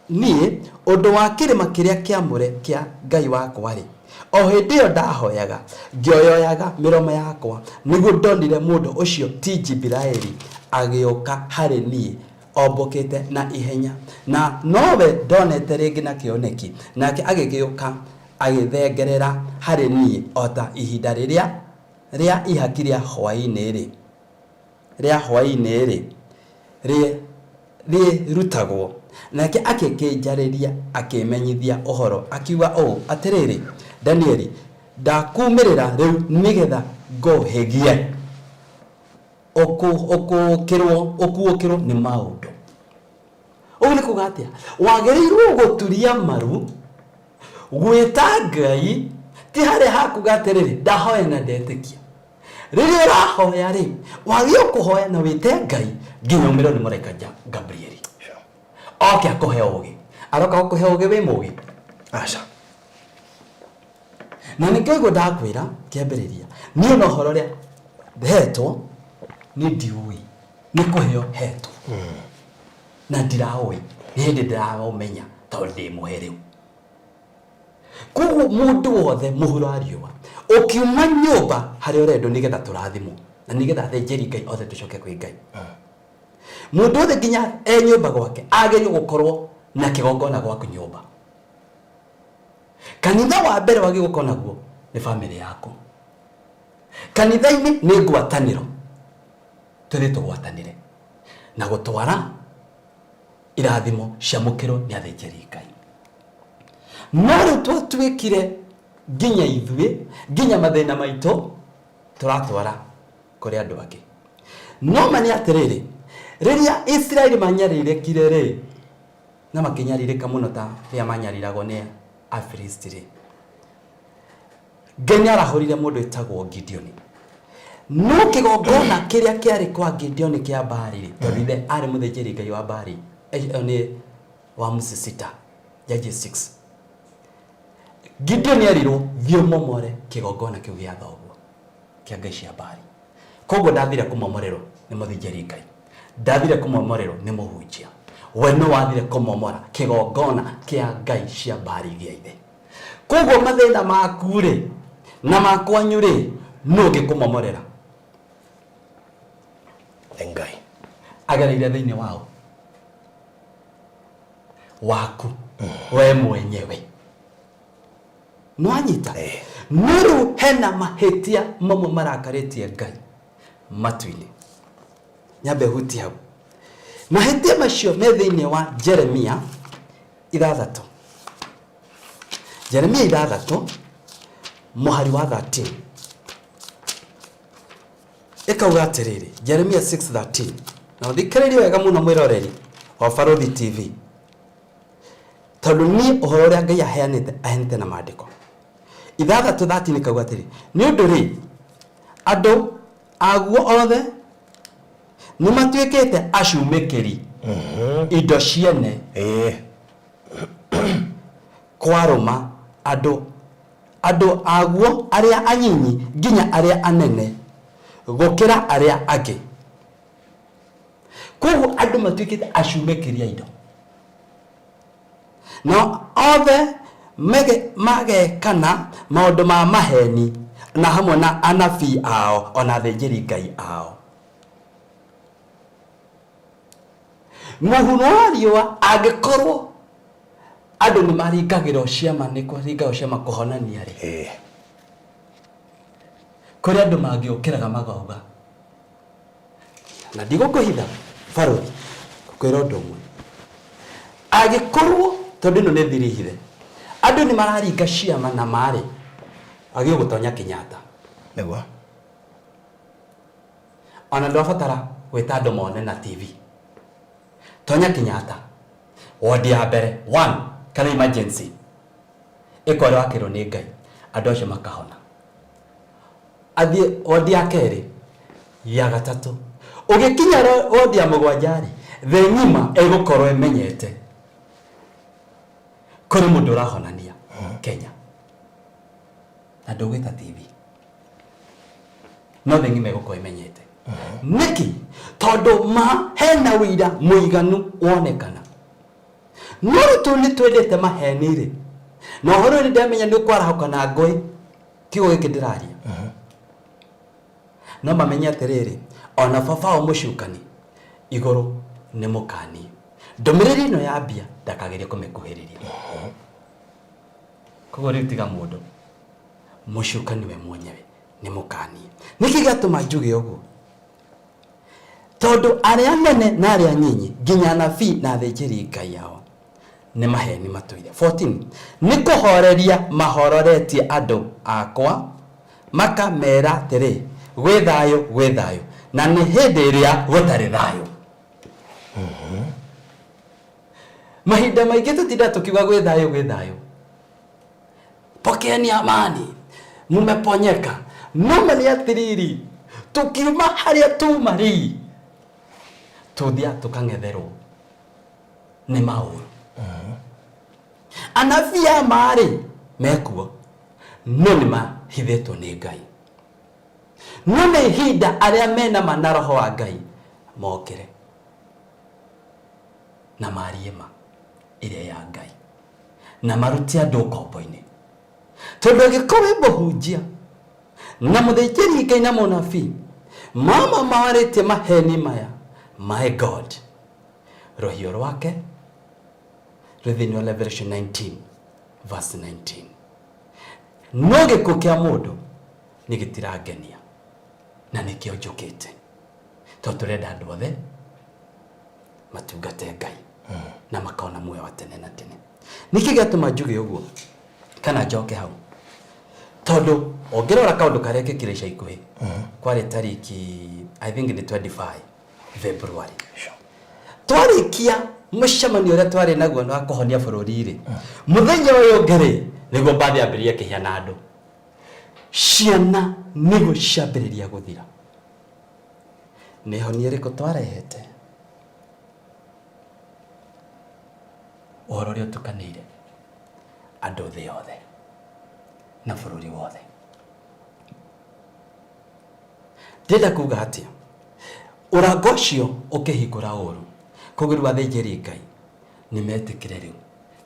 Niĩ ũndũ wa kĩrĩma kĩrĩa kĩamũre kĩa Ngai wakwa-rĩ, o hĩndĩ ĩyo ndahoyaga, ngĩoyoyaga mĩromo yakwa, nĩguo ndonire mũndũ ũcio ti Jibiraeli agĩũka harĩ niĩ ombũkĩte na ihenya, na nowe ndonete rĩngĩ na kĩoneki, nake agĩgĩũka agĩthengerera harĩ niĩ o ta ihinda rĩrĩa rĩa ihaki rĩa hwaĩ-inĩ-rĩ, rĩa hwaĩ-inĩ-rĩ, rĩ, rĩrutagwo. Nake akĩkĩnjarĩria akĩmenyithia ũhoro, akiuga ũũ, Atĩrĩrĩ, Danieli, ndakuumĩrĩra rĩu nĩ getha ngũhĩgie, ũkuũkĩrũo, ũkuũkĩrũo nĩ maũndũ. Ũguo nĩ kuga atĩa? Wagĩrĩirũo gũturia maru, gwĩta Ngai, ti harĩa hakuga atĩrĩrĩ, ndahoya na ndetĩkia. Rĩrĩa ũrahoya rĩ, wagĩrĩirwo kũhoya na wĩte Ngai nginya ũmĩrwo nĩ mũraika Gabrieli. Oke akũhe ũgĩ. Aroka gũkũhe ũgĩ wĩ mũgĩ? Aca. Na nĩkĩo ũguo ndakwĩra kĩambĩrĩria, niĩ na ũhoro ũrĩa hetwo niĩ ndiũĩ, nĩ kũheo hetwo na ndiraũĩ, nĩ hĩndĩ ndĩraũmenya tondũ ndĩ mũhe rĩu. Koguo mũndũ wothe mũhuro wa riũa ũkiuma nyũmba harĩa ũrendwo nĩgetha tũrathimwo na nĩgetha athĩnjĩri Ngai othe tũcoke kwĩ Ngai. Mũndũ wothe nginya e nyũmba gwake agĩrĩirwo gũkorwo na kĩgongona gwaku nyũmba. Kanitha wa mbere wagĩrĩirwo gũkorwo naguo nĩ bamĩrĩ yaku. Kanitha-inĩ nĩ ngwatanĩro, tũthiĩ tũgwatanĩre na gũtwara irathimo ciamũkĩrwo nĩ athĩnjĩri Ngai. No rĩu twatuĩkire nginya ithuĩ nginya mathĩna maitũ tũratwara kũrĩ andũ angĩ. No ma nĩ atĩrĩrĩ, rĩrĩa Isiraeli manyarirĩkire rĩ, na makĩnyarirĩka mũno ta rĩrĩa manyariragwo nĩ Afilisti rĩ, Ngai nĩ arahũrire mũndũ wĩtagwo Gideoni. No kĩgongona kĩrĩa kĩarĩ kwa Gideoni kĩa Baali rĩ, tondũ ithe arĩ mũthĩnjĩri Ngai wa Baali, ĩyo nĩ wa Musisita, Judges 6. Gideoni erirwo thiĩ ũmomore kĩgongona kĩu gĩa thoguo kĩa ngai cia Baali. Koguo ndathire kũmomorerwo nĩ mũthĩnjĩri Ngai, ndathire kũmomorerwo nĩ mũhunjia, we nĩ wathire kũmomora kĩgongona kĩa ngai cia Baali gĩa ithe. Koguo mathĩna maku rĩ na makwanyu rĩ nũ ũngĩkũmomorera? Nĩ Ngai. Agereire thĩinĩ wao waku we mwenyewe. Nĩwanyita? Eh. No rĩu hena mahĩtia mamwe marakarĩtie Ngai matu-inĩ. Nyambe hutie hau. Mahĩtia macio me thĩinĩ wa Jeremia 6. Jeremia 6 mũhari wa 13 ĩkauga atĩrĩrĩ, Jeremia 6:13, na ũthikĩrĩrie wega mũno mwĩroreri wa Barũthi TV, tondũ niĩ ũhoro ũrĩa Ngai aheanĩte aheanĩte na maandĩko. 6:13 ĩkauga atĩrĩ, nĩ ũndũ rĩ, andũ aguo othe nĩ matuĩkĩte acumĩkĩri indo ciene kwarũma andũ andũ aguo arĩa anyinyi nginya arĩa anene gũkĩra arĩa angĩ. Koguo andũ matuĩkĩte acumĩkĩri a indo, nao othe magekana maũndũ ma maheni na hamwe na anabii ao ona athĩnjĩri Ngai ao. Mũhuro wa riũa angĩkorwo andũ nĩ maringagĩrwo ciama, nĩ kũringagwo ciama kũhonania rĩ, kũrĩ andũ mangĩũkĩraga makauga, na ndigũkũhitha barũthi, ngũkwĩra ũndũ ũmwe, angĩkorwo tondũ ĩno nĩ thiri hithe, andũ nĩ mararinga ciama na marĩ wagĩrĩirwo gũtonya Kenyatta. Nĩguo. Ona ndwabatara gwĩta andũ mone na TV. Tonya Kenyatta, wodi ya mbere, one, kana emergency, ĩka ũrĩa wakĩrwo nĩ Ngai, andũ acio makahona. Athiĩ wodi ya kerĩ, ya gatatũ. Ũgĩkinya wodi ya mũgwanja rĩ, thĩ ng'ima ĩgũkorwo ĩmenyete kũrĩ mũndũ ũrahonania Kenya. Na ndũgwĩta TV. No thĩ ng'ima ĩgũkorwo ĩmenyete. Nĩkĩ? Tondũ ma hena ũira mũiganu wonekana. No rĩu tondũ nĩ twendete maheni rĩ, na ũhoro ũyũ nĩ ndamenya nĩ ũkwarahũka na ngũĩ, kiugo gĩkĩ ndĩraria. No mamenye atĩrĩrĩ, ona baba wao mũcukani igũrũ nĩ mũkanie. Ndũmĩrĩri ĩno ya mbia ndakagerie kũmĩkuhĩrĩria. Koguo rĩu tiga mũndũ, mũcukani we mwenyewe nĩ mũkanie. Nĩkĩ gĩatũma njuge ũguo? Tondũ arĩa anene na arĩa anyinyi, nginya anabii na athĩnjĩri Ngai ao, nĩ maheni matũire. 14 Nĩ kũhoreria mahororetie andũ akwa, makamera atĩrĩ, Gwĩ thayũ, gwĩ thayũ, na nĩ hĩndĩ ĩrĩa gũtarĩ thayũ. Mahinda maingĩ tũtindaga tũkiuga gwĩ thayũ, gwĩ thayũ. Pokeeni amani, mumeponyeka. No ma nĩ atĩrĩrĩ, tũkiuma harĩa tuma rĩ, tũthiaga tũkang'etherwo nĩ maũru. Anabii a ma rĩ, mekuo, no nĩ mahithĩtwo nĩ Ngai. No nĩ ihinda arĩa mena ma na roho wa Ngai mokĩre na marie ma ĩrĩa ya Ngai na marute andũ ũkombo-inĩ. Tondũ angĩkorwo wĩ mũhunjia na mũthĩnjĩri Ngai na mũnabii mama marĩtie maheni maya, my God, rũhiũ rwake rwĩ thĩinĩ wa Revelation 19 verse 19. No gĩkuũ kĩa mũndũ nĩ gĩtirangenia na nĩkĩo njũkĩte, tondũ tũrenda andũ othe matungate Ngai na makona muoyo wa tene na tene. Nĩkĩ gĩatũma njuge ũguo kana njoke hau? Tondũ ũngĩrora kaũndũ karĩa kekire ica ikuhĩ, kwarĩ tariki I think nĩ 25 February. Twarĩkia mũcemanio ũrĩa twarĩ naguo wa kũhonia bũrũri rĩ, mũthenya ũyũ ũngĩ rĩ, nĩguo mbathi yambĩrĩria kĩhĩa na andũ. Ciana nĩguo ciambĩrĩria gũthira. Nĩ honia ĩrĩkũ twarehete? Ũhoro ũrĩa ũtukanĩire andũ thĩ yothe na bũrũri wothe. Ndĩrenda kuga atĩa? Ũrango ũcio ũkĩhingũra ũru, koguo rĩu athĩnjĩri Ngai nĩ metĩkĩre rĩu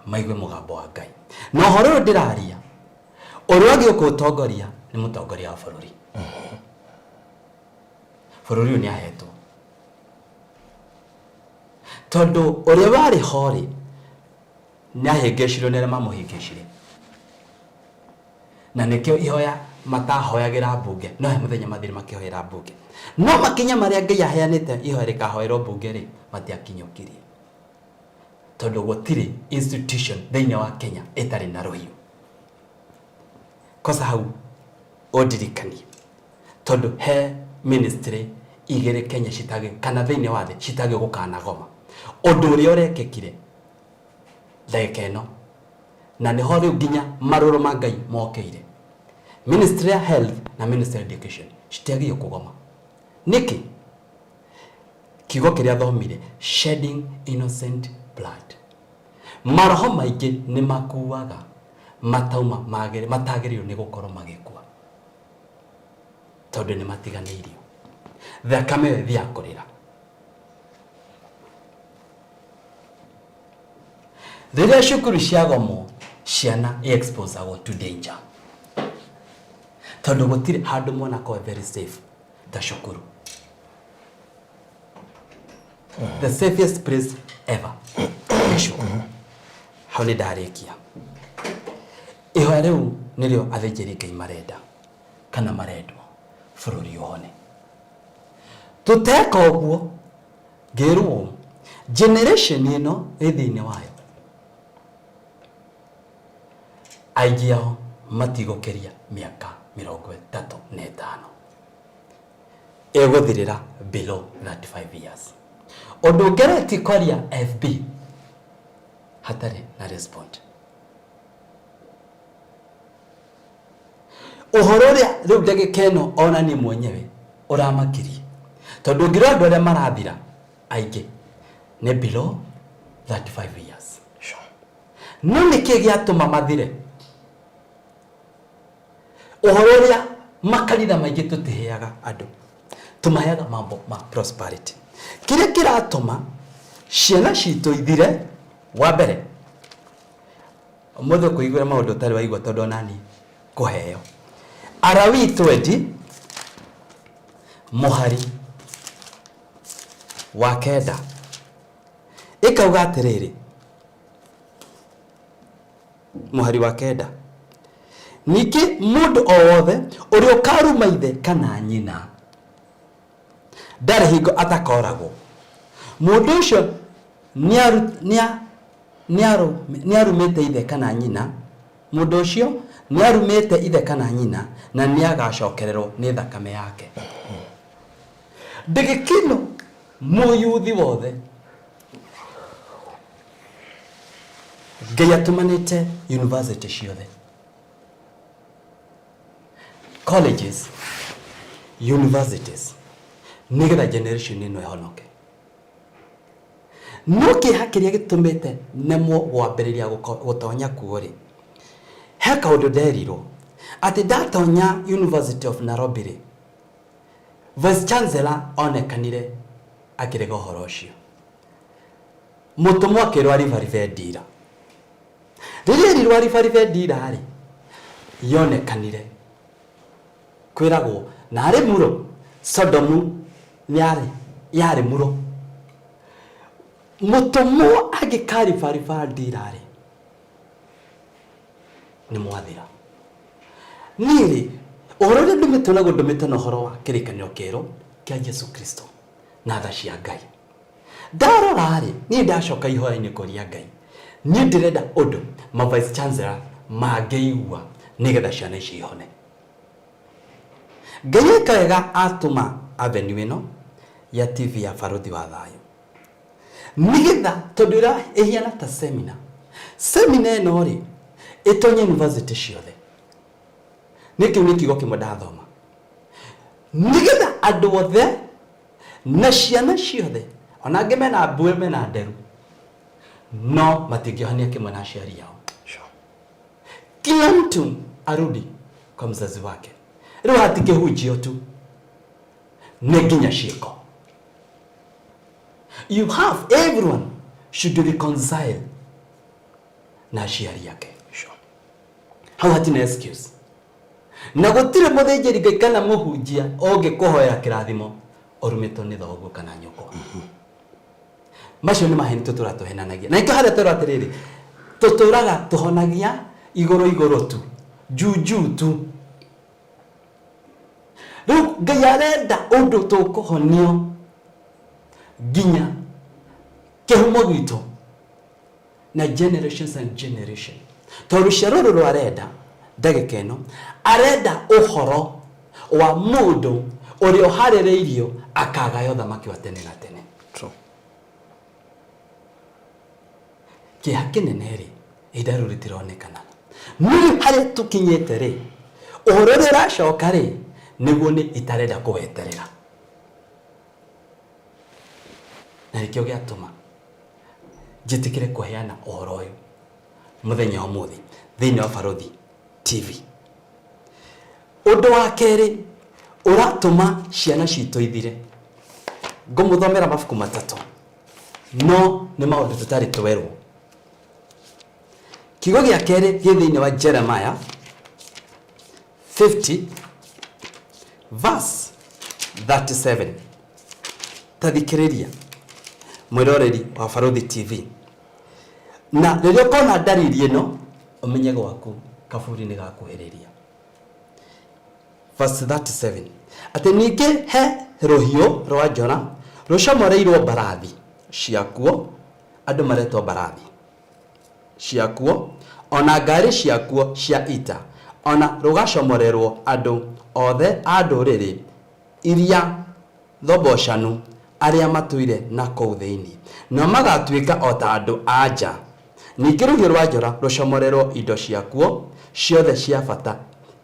maigue mũgambo wa Ngai. Na ũhoro ũyũ ndĩraria, ũrĩa ũngĩ ũkũũtongoria nĩ mũtongoria wa bũrũri. Bũrũri ũyũ nĩ ahetwo. Tondũ ũrĩa warĩ ho rĩ, nĩ ahĩngĩcirwo nĩ arĩa mamũhĩngĩcire. Na nĩkĩo ihoya matahoyagĩra mbunge, no he mũthenya mathire makĩhoera mbunge. No makinya marĩa Ngai aheanĩte ihoya rĩkahoerwo mbunge rĩ, matiakinyũkirie. Tondũ gũtirĩ institution thĩinĩ wa Kenya ĩtarĩ na rũhiũ. Kosa hau ũndirikanie. Tondũ he ministry igĩrĩ Kenya citagĩ kana thĩinĩ wa thĩ citagĩ gũkanagoma. Ũndũ ũrĩa ũrekĩkire ndagĩka ĩno na nĩho rĩu nginya marũrũ ma Ngai mokĩire. Ministry ya health na ministry ya education citiagĩrĩirwo kũgoma. Nĩkĩ? Kiugo kĩrĩa thomire, shedding innocent blood. Maroho maingĩ nĩ makuaga matauma matagĩrĩirwo nĩ gũkorwo magĩkua. Tondũ nĩ matiganĩirio. Thakame ĩyo ĩthiaga kũrĩra. Rĩrĩa cukuru ciagomwo, ciana i exposagwo to danger. Tondũ gũtirĩ handũ mwana akoragwo very safe ta cukuru. The safest place ever nĩ cukuru. Hau nĩ ndarĩkia. Ihoya rĩu nĩrĩo athĩnjĩri Ngai marenda kana marendwo bũrũri ũhone. Tũteka ũguo, ngĩrwo generation ĩno ĩ thĩinĩ wayo, aingĩ ao matigũkĩria mĩaka 35. Ĩgũthirĩra below 35 years. Ũndũ ngeretie kwaria FB hatarĩ na respond. Ũhoro ũrĩa rĩu ndagĩka ĩno ona niĩ mwenyewe ũramakirie, tondũ ũngĩrora andũ arĩa marathira aingĩ nĩ below 35 years. No nĩkĩ gĩatũma mathire? Ũhoro ũrĩa makanitha maingĩ tũtiheaga andũ, tũmaheaga mambo ma prosperity. Kĩrĩa kĩratũma ciana citũ ithire. Wa mbere, ũmũthĩ ũkũiguĩra maũndũ ũtarĩ waigua tondũ onani kũheo. Alawii 20 mũhari wa 9 ĩkauga atĩrĩrĩ, mũhari wa 9, ningĩ mũndũ o wothe ũrĩa ũkaruma ithe kana nyina ndarĩ hingo atakoragwo, mũndũ ũcio nĩarumĩte ithe kana nyina, mũndũ ũcio nĩarumĩte ithe kana nyina na nĩagacokererwo nĩ thakame yake. Ndĩgĩkino mũyuthi wothe Ngai atũmanĩte university ciothe, colleges, universities, nĩgetha generation ĩno ĩhonoke. No kĩeha kĩrĩa gĩtũmĩte nemwo gwambĩrĩria gũtonya kuo rĩ, he kaũndũ nderirwo atĩ ndatonya University of Nairobi rĩ, Vice Chancellor onekanire akĩrega ũhoro ũcio. Mũtũmwo akĩrwo aribaribe ndira. Rĩrĩa erirwo aribaribe ndira rĩ, yonekanire kwĩragwo na arĩ muro Sodomu yarĩ yarĩ muro. Mũtũmwo angĩkaribariba ndira rĩ, nĩ mwathira. Niĩ rĩ, ũhoro ũrĩa ndũmĩtwo naguo ndũmĩtwo na ũhoro wa kĩrĩkanĩro kĩerũ kĩa Jesu Kristo na tha cia Ngai. Ndarora rĩ, niĩ ndacoka ihoya-inĩ kũria Ngai, niĩ ndĩrenda ũndũ ma vice chancellor mangĩigua nĩgetha ciana ici ihone. Ngai eka wega atũma avenue ĩno ya TV ya Barũthi wa Thayũ nĩgetha tondũ ĩra ĩhiana ta seminar. Seminar ĩno rĩ ĩtonye university ciothe. Nĩ kĩu nĩ kiugo kĩmwe ndathoma nĩgetha andũ othe na ciana ciothe ona angĩ mena mbuĩ mena nderu no matingĩohania kĩmwe na aciari ao. Kila mtu arudi kwa mzazi wake. Rĩu hatikĩhunjio tu, nĩ nginya ciĩko. You have everyone should reconcile na aciari ake. Hau hatina excuse. Na gũtirĩ mũthĩnjĩri Ngai kana mũhunjia ũngĩkũhoera kĩrathimo ũrumĩtwo nĩ thoguo kana nyũkwa. Macio nĩ maheni tũtũra tũhenanagia. Na nĩkĩo harĩa twerwo atĩrĩrĩ, tũtũraga tũhonagia igũrũ igũrũ tu, juu juu tu. Rĩu Ngai arenda ũndũ tũkũhonio nginya kĩhumo gitũ na generations and generation. Tondũ rũciaro rũrũ arenda ndagĩka ĩno, arenda ũhoro wa mũndũ ũrĩa ũharĩrĩirio akagaya ũthamaki wa tene na tene. Kĩeha kĩnene rĩ, ihinda rĩu rĩtironekana. No rĩu harĩa tũkinyĩte rĩ, ũhoro ũrĩa ũracoka rĩ, nĩguo nĩ itarenda kũweterera. Na nĩkĩo gĩatũma njĩtĩkĩre kũheana ũhoro ũyũ mũthenya wa ũmũthĩ thĩinĩ wa Barũthi TV. Ũndũ wa kerĩ ũratũma ciana citũ ithire, ngũmũthomera mabuku matatũ no nĩ maũndũ tũtarĩ twerwo. Kiugo gĩa kerĩ gĩ thĩinĩ wa Jeremiah 50 verse 37. Ta thikĩrĩria mwĩroreri wa Barũthi TV, na rĩrĩa ũkona ndariri ĩno ũmenye gwaku kaburi nĩ gakuhĩrĩria. Verse 37 atĩ ningĩ he rũhiũ rwa njora rũcomoreirwo mbarathi ciakuo, andũ maretwo mbarathi ciakuo, ona ngari ciakuo cia ita, ona rũgacomorerwo andũ othe a ndũrĩrĩ iria thobocanu arĩa matũire na kũu thĩinĩ, nao magatuĩka o ta andũ a nja. Ningĩ rũhiũ rwa njora rũcomorerwo indo ciakuo ciothe cia bata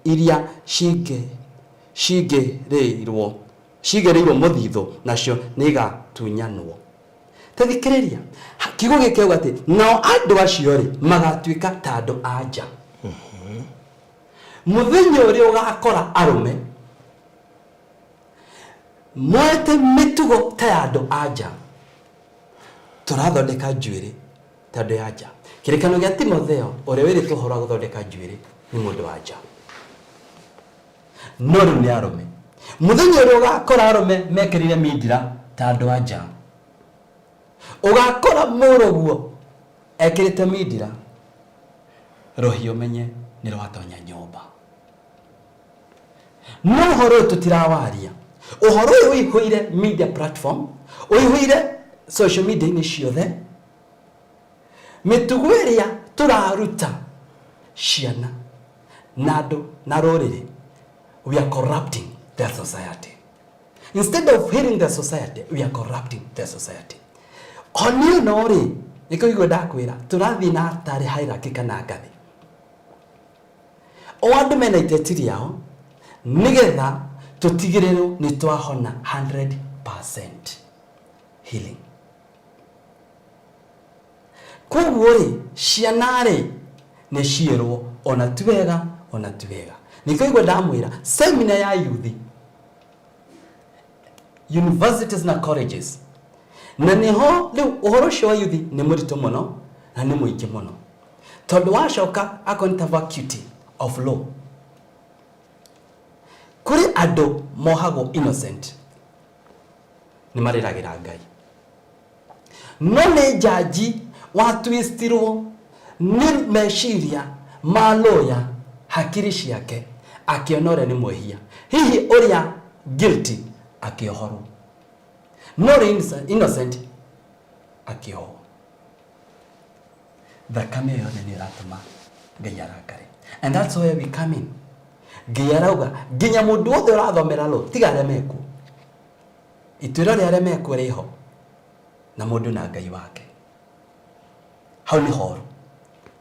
iria cigĩrĩirwo mũthithũ, nacio nĩigatunyanwo. Ta thikĩrĩria, kiugo gĩkĩ kĩauga atĩ nao andũ acio rĩ magatuĩka ta andũ a nja. Mũthenya ũrĩa ũgakora arũme moete mĩtugo ta ya andũ a nja, tũrathondeka njuĩrĩ ta Ta andũ ya nja. Kĩrĩkanĩro gĩa Timotheo ũrĩa wĩrĩtwo ũhoro wa gũthondeka njuĩrĩ nĩ mũndũ wa nja. No rĩu nĩ arũme. Mũthenya ũrĩa ũgakora arũme mekĩrĩire mindira ta andũ a nja. Ũgakora mũrũguo ekĩrĩte mindira, rũhiũ ũmenye nĩ rwatonya nyũmba. No ũhoro ũyũ tũtirawaria. Ũhoro ũyũ ũihũire media platform, ũihũire social media-inĩ ciothe. Mĩtugo ĩrĩa tũraruta ciana na andũ na rũrĩrĩ, we are corrupting the society. Instead of healing the society, we are corrupting the society. Honi ĩno rĩ, nĩkĩo igua ndakwĩra, tũrathiĩ na tarĩ hierarchy kana ngathĩ. O andũ mena iteti rĩao, nĩgetha tũtigĩrĩrwo nĩ twahona 100% healing. Koguo rĩ, ciana rĩ, nĩ ciĩrwo ona ti wega, ona ti wega. Nĩkĩo igua ndamwĩra, seminar ya youth, universities na colleges, na nĩho rĩu ũhoro ũcio wa youth nĩ mũritũ mũno na nĩ mũingĩ mũno. Tondũ wacoka akorwo nĩ ta vacuity of law, kũrĩ andũ mohagwo innocent, nĩ marĩragĩra Ngai. No nĩ njanji watwistirwo nĩ meciria ma lawyer hakiri ciake akĩona ũrĩa nĩ mwĩhia, hihi ũrĩa guilty akĩohorwo, no ũrĩa innocent akĩohwo. Thakame ĩyo yothe nĩ ĩratũma Ngai arakare. And that's where we come in. Ngai arauga nginya mũndũ wothe ũrathomera law tiga arĩa mekuo, ituĩro rĩa arĩa mekuo rĩho na mũndũ na Ngai wake. Hau nĩ horu,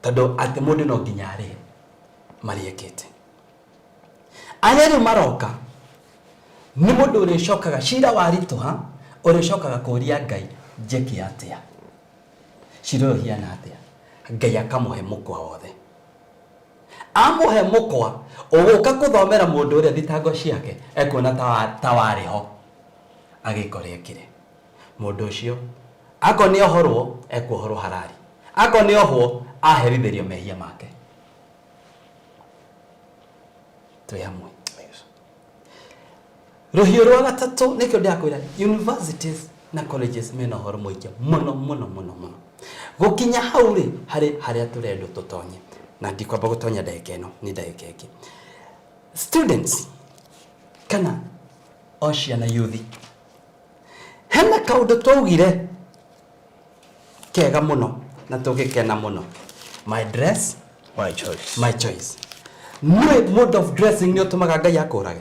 tondũ atĩ mũndũ no nginya arĩhe marĩa ekĩte. Arĩa rĩu maroka nĩ mũndũ ũrĩcokaga cira waritũha, ũrĩcokaga kũria Ngai njĩke atĩa, cira ũyũ ũhiana atĩa. Ngai akamũhe mũkwa wothe. Amũhe mũkwa, ũgũka kũthomera mũndũ ũrĩa thitango ciake ekuona ta warĩ ho agĩka ũrĩa ekire. Mũndũ ũcio akorwo nĩ ohorwo ekuohorwo harari, akorwo nĩ ohwo aherithĩrio mehia make. Twĩ hamwe. Rũhiũ rwa gatatũ nĩkĩo ndĩrakwĩra universities na colleges mena ũhoro mũingĩ mũno mũno mũno mũno. Gũkinya hau rĩ, harĩ harĩa tũrendwo tũtonye, na ndikwamba gũtonya ndagĩka ĩno, nĩ ndagĩka ĩngĩ. Students kana o ciana youth, hena kaũndũ twaugire kega mũno na tũgĩkena mũno. My dress, my choice. My choice. Nĩ mode of dressing nĩ ũtũmaga Ngai akũrage.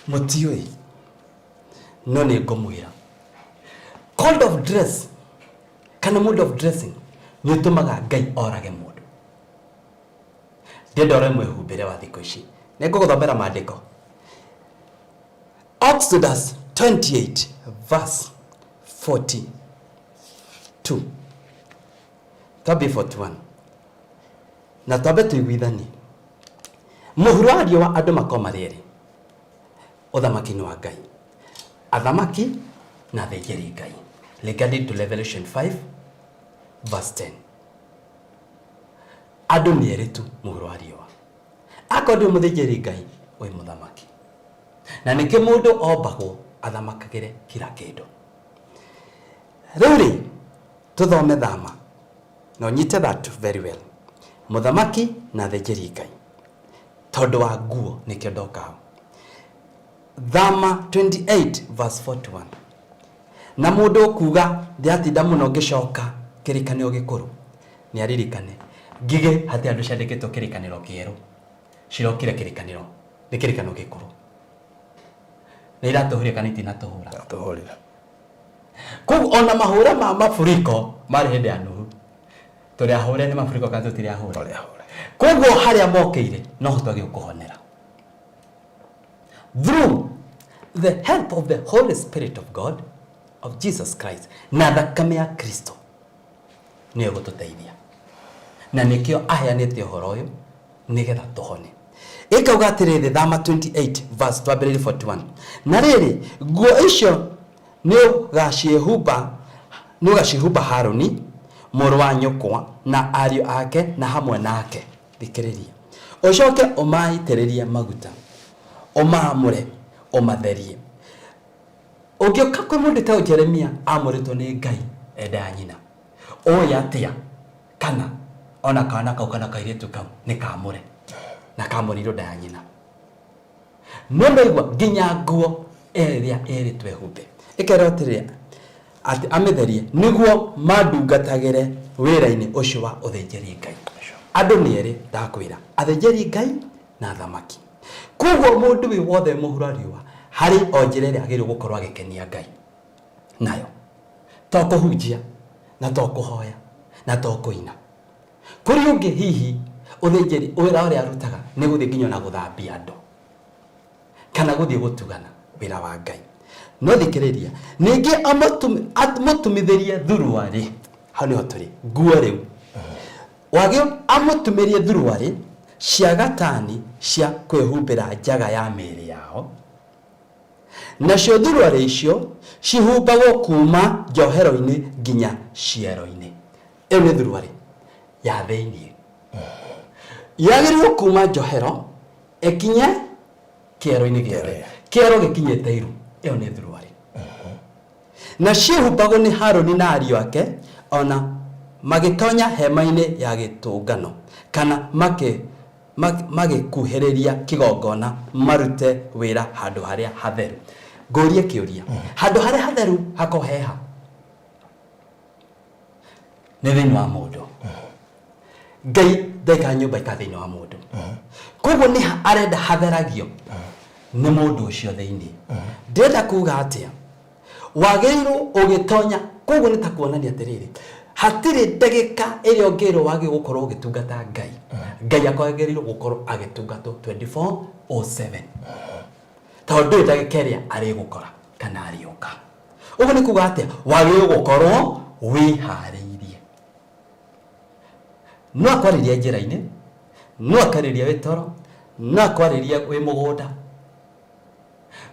Mũtiũĩ, no nĩ ngũmwĩra. Code of dress kana mode of dressing nĩ ũtũmaga Ngai orage mũndũ. Ndĩrenda ũrore mwĩhumbĩre wa thikũ ici. Nĩ ngũgũthomera maandĩko. Exodus 28 verse 42. Twambie 41. Na twambe tũiguithanie. Mũhuro wa riũa andũ makorwo marĩ erĩ ũthamaki-inĩ wa Ngai. Athamaki na athĩnjĩri Ngai. Regarding to Revelation 5 verse 10. Andũ nĩ erĩ tu mũhuro wa riũa. Akorwo ndũrĩ mũthĩnjĩri Ngai, wĩ mũthamaki. Na nĩkĩo mũndũ ombagwo athamakagĩre kila kĩndũ. Rĩu rĩ, tũthome thama. Na ũnyite that very well. Mũthamaki na athĩnjĩri Ngai. Tondũ wa nguo nĩkĩo ndoka hau. Thama 28 verse 41. Na mũndũ ũkuga ndĩratinda mũno ngĩcoka kĩrĩkanĩro gĩkũrũ, nĩ aririkane ngigĩ hatirĩ andũ ciandĩkĩtwo kĩrĩkanĩro kĩerũ, cirokire kĩrĩkanĩro, nĩ kĩrĩkanĩro gĩkũrũ. Nĩ iratũhũrire kana itinatũhũra? Iratũhũrire. Koguo ona mahũra ma mafuriko marĩ hĩndĩ ya Nuhu, tũrĩ ahũre nĩ mafuriko kana tũtirĩ ahũre? Tũrĩ ahũre. Koguo harĩa mokĩire noho twagĩrĩirwo kũhonera. Through the help of the Holy Spirit of God, of Jesus Christ, na thakame ya Kristo nĩyo ĩgũtũteithia. Na nĩkĩo aheanĩte ũhoro ũyũ nĩgetha tũhone. Ĩkauga atĩrĩrĩ, Thama 28 verse twambĩrĩrie 41. Na rĩrĩ, nguo icio nĩũgaciĩhumba nĩũgaciĩhumba Harũni mũrũ wa nyũkwa na ariũ ake na hamwe nake. Thikĩrĩria. Ũcoke ũmaitĩrĩrie maguta, ũmaamũre, ũmatherie. Ũngĩũka kwĩ mũndũ ta ũyũ Jeremia amũrĩtwo nĩ Ngai enda ya nyina, ũĩ atĩa kana ona kana kau kana kairĩtu kau nĩ kamũre na kamũrĩirwo nda ya nyina? No ndaigua nginya nguo ĩrĩa ĩrĩtwo ehumbe ĩkerwo atĩrĩrĩ atĩ amĩtherie nĩguo mandungatagĩre wĩra-inĩ ũcio wa ũthĩnjĩri Ngai. Andũ nĩ erĩ ndakwĩra, athĩnjĩri Ngai na athamaki. Koguo mũndũ wĩ wothe mũhuro riũa harĩ o njĩra ĩrĩa agĩrĩirwo gũkorwo agĩkenia Ngai nayo, to kũhunjia na to kũhoya na to kũina. Kũrĩ ũngĩ hihi ũthĩnjĩri wĩra ũrĩa arutaga nĩ gũthiĩ nginya ona gũthambia andũ kana gũthiĩ gũtugana wĩra wa Ngai. No thikĩrĩria, ningĩ amũtumithĩrie thuruarĩ, hau nĩho tũrĩ, nguo rĩu. Wagĩ amũtumĩrie thuruarĩ cia gatani cia kwĩhumbĩra njaga ya mĩĩrĩ yao, nacio thuruarĩ icio cihumbagwo kuma njohero-inĩ nginya ciero-inĩ. Ĩyo nĩ thuruarĩ ya thĩinĩ. Yagĩrĩirwo kuma njohero ĩkinye kĩero-inĩ gĩothe. Kĩero gĩkinyĩte iru. Ĩyo nĩ thuruarĩ. Na ciĩhumbagwo nĩ Harũni na ariũ ake o na magĩtonya hema-inĩ ya gĩtũngano, kana magĩkuhĩrĩria kĩgongona marute wĩra handũ harĩa hatheru. Ngũrie kĩũria, handũ harĩa hatheru hakoragwo he ha? Nĩ thĩinĩ wa mũndũ. Ngai ndaikara nyũmba ika thĩinĩ wa mũndũ. Koguo nĩ arenda hatheragio nĩ mũndũ ũcio thĩinĩ. Ndĩrenda kuga atĩa? Wagĩrĩirwo ũgĩtonya, koguo nĩ ta kuonania atĩrĩrĩ, hatirĩ ndagĩka ĩrĩa ũngĩrwo wagĩrĩirwo gũkorwo ũgĩtungata Ngai. Ngai akwagĩrĩirwo gũkorwo agĩtungatwo 24/7. Tondũ ndũĩ ndagĩka ĩrĩa arĩgũkora kana arĩũka. Ũguo nĩ kuga atĩa? Wagĩrĩirwo gũkorwo wĩharĩirie. No akwarĩrie njĩra-inĩ, no akwarĩrie wĩ toro, no akwarĩrie wĩ mũgũnda.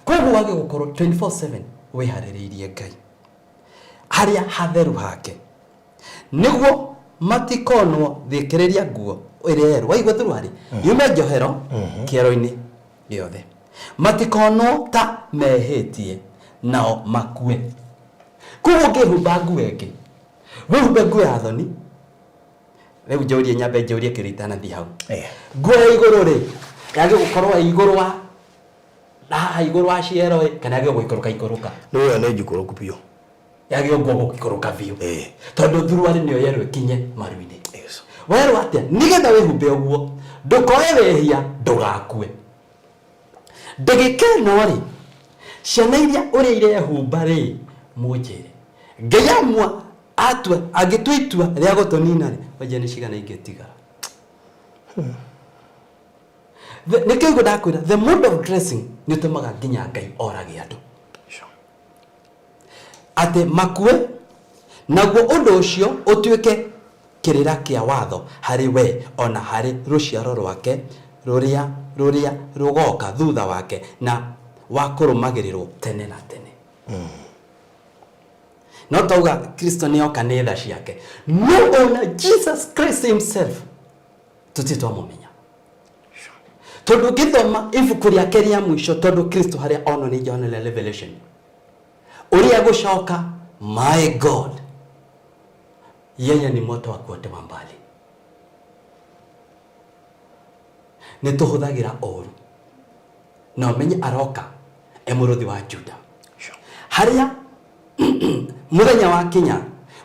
Koguo wagĩrĩirwo gũkorwo 24/7 wĩharĩrĩirie Ngai harĩa hatheru hake nĩguo matikonwo thikĩrĩria nguo ĩrĩa yerũ waigua thuruarĩ yume njohero kĩero-inĩ gĩothe matikonwo ta mehĩtie nao makue. Koguo ũngĩhumba nguo ĩngĩ wĩhumbe nguo ya thoni rĩu njũrie nyambe njũrie kĩũria itanathiĩ hau. Nguo ya igũrũ rĩ yagĩrĩirwo gũkorwo ĩ igũrũ wa na haha igũrũ wa ciero ĩ kana yagĩrĩirwo gũikũrũka ikũrũka? Rĩu ĩyo nĩ njikũrũku biũ. Yagĩrĩirwo nguo gũikũrũka biũ. Tondũ thuruarĩ nĩyo yerwo ĩkinye maru-inĩ. Werwo atĩa? Nĩgetha wĩhumbe ũguo ndũkoe wĩhia ndũgakue. Ndagĩka ĩno rĩ, ciana iria ũrĩa irehumba rĩ, mũnjĩre. Ngai amua atua angĩtua itua rĩa gũtũnina rĩ, wanjia nĩ cigana ingĩtigara? Nĩkĩo ũguo ndakwĩra the mode of dressing nĩ ũtũmaga nginya Ngai orage andũ. Atĩ makue, naguo ũndũ ũcio ũtuĩke kĩrĩra kĩa watho harĩ we o na harĩ rũciaro rwake rũrĩa rũrĩa rũgoka thutha wake, na wa kũrũmagĩrĩrũo tene na tene. No twauga Kristo nĩ oka nĩ tha ciake, no ona Jesus Christ himself tũtirĩ twamũmenya. Tondũ ũngĩthoma ibuku rĩake rĩa mũico, tondũ Kristo harĩa onwo nĩ John rĩa Revelation, ũrĩa gũcoka, my God, yeye ni moto wa kuotewa mbali. Nĩ tũhũthagĩra ũru na ũmenye aroka e mũrũthi wa Juda. Harĩa mũthenya wa kinya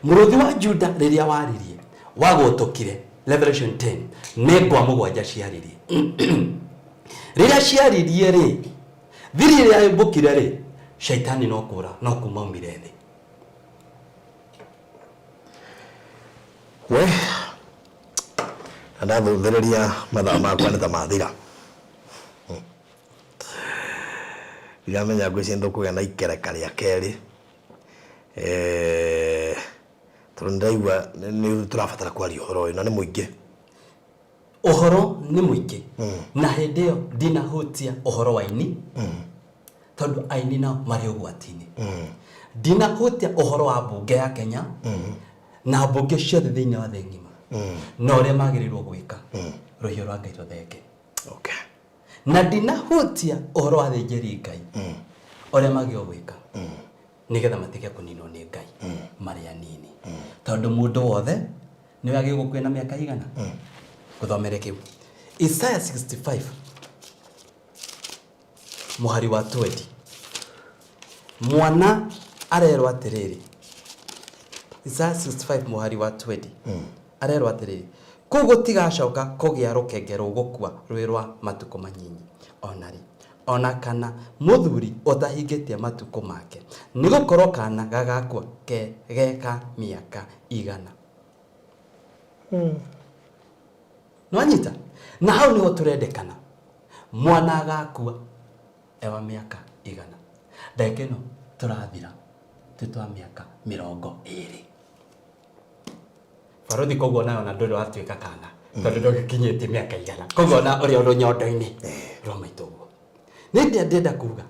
mũrũthi wa Juda rĩrĩa waririe wagũtũkire, Revelation 10, nĩ ngwa mũgwanja ciaririe. Rĩrĩa ciaririe rĩ, thiri ĩrĩa yũmbũkire rĩ, shaitani no kũra no kuma aumire thĩ. We na ndathũthĩrĩria mathaa makwa nĩ ta mathira. Ndiramenya ngwĩciria nĩ tũkũgĩa na ikereka rĩa kerĩ tondũ nĩ ndĩraigua nĩ tũrabatara kwaria ũhoro ũyũ na nĩ mũingĩ. Ũhoro nĩ mũingĩ na hĩndĩ ĩyo ndinahutia ũhoro wa aini, tondũ aini nao marĩ ũgwati-inĩ. Ndinahutia ũhoro wa mbunge ya Kenya na mbunge ciothe thĩinĩ wa thĩ ng'ima na ũrĩa magĩrĩirwo gwĩka rũhiũ rwa Ngai rũthenge. Na ndinahutia ũhoro wa athĩnjĩri Ngai, ũrĩa magĩrĩirwo gwĩka nĩgetha matige kũninwo nĩ Ngai marĩ anini, tondũ mũndũ wothe nĩwe agĩrĩirwo gũkua na mĩaka igana. Ngũthomere kĩu Isaya 65 mũhari wa 20. Mwana arerwo atĩrĩrĩ, Isaya 65 mũhari wa 20, arerwo atĩrĩrĩ, kũu gũtigacoka kũgĩa rũkenge rũgũkua rwĩ rwa matukũ manyinyi ona rĩ, ona kana mũthuri ũtahingĩtie matukũ make, nĩ gũkorwo kana gagakua ke geka mĩaka 100. Nĩwanyita? Na hau nĩho tũrendekana. Mwana agakua ewa mĩaka 100. Ndagĩka ĩno tũrathira twĩ twa mĩaka 20. Barothi, koguo nayo ona ndũrĩ watuĩka kana, tondũ ndũgĩkinyĩtie mĩaka 100. Koguo ona ũrĩa rũnyondo-inĩ rwa maitũ ũguo. Nĩ ndĩa ndĩrenda kuga,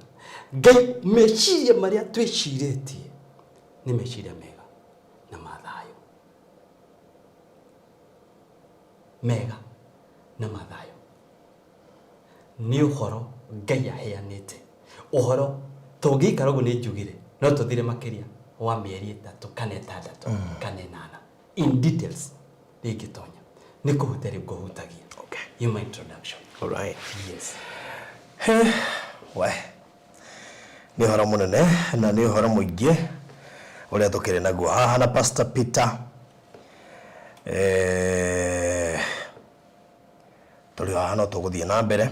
Ngai meciria marĩa twĩcirĩtie nĩ meciria mega na ma thayũ. Mega na ma thayũ. Nĩ ũhoro Ngai aheanĩte. Ũhoro tũngĩikara ũguo nĩ njugire no tũthire makĩria wa mĩeri 3 kana 6 kana 8 in details rĩngĩtonya. Nĩ kũhutia rĩu ngũhutagia. Yuma introduction. All right. Yes. We nĩ ũhoro mũnene na nĩ ũhoro mũingĩ ũrĩa tũkĩrĩ naguo haha na Pastor Peter. Tũrĩ o haha no tũgũthiĩ na mbere,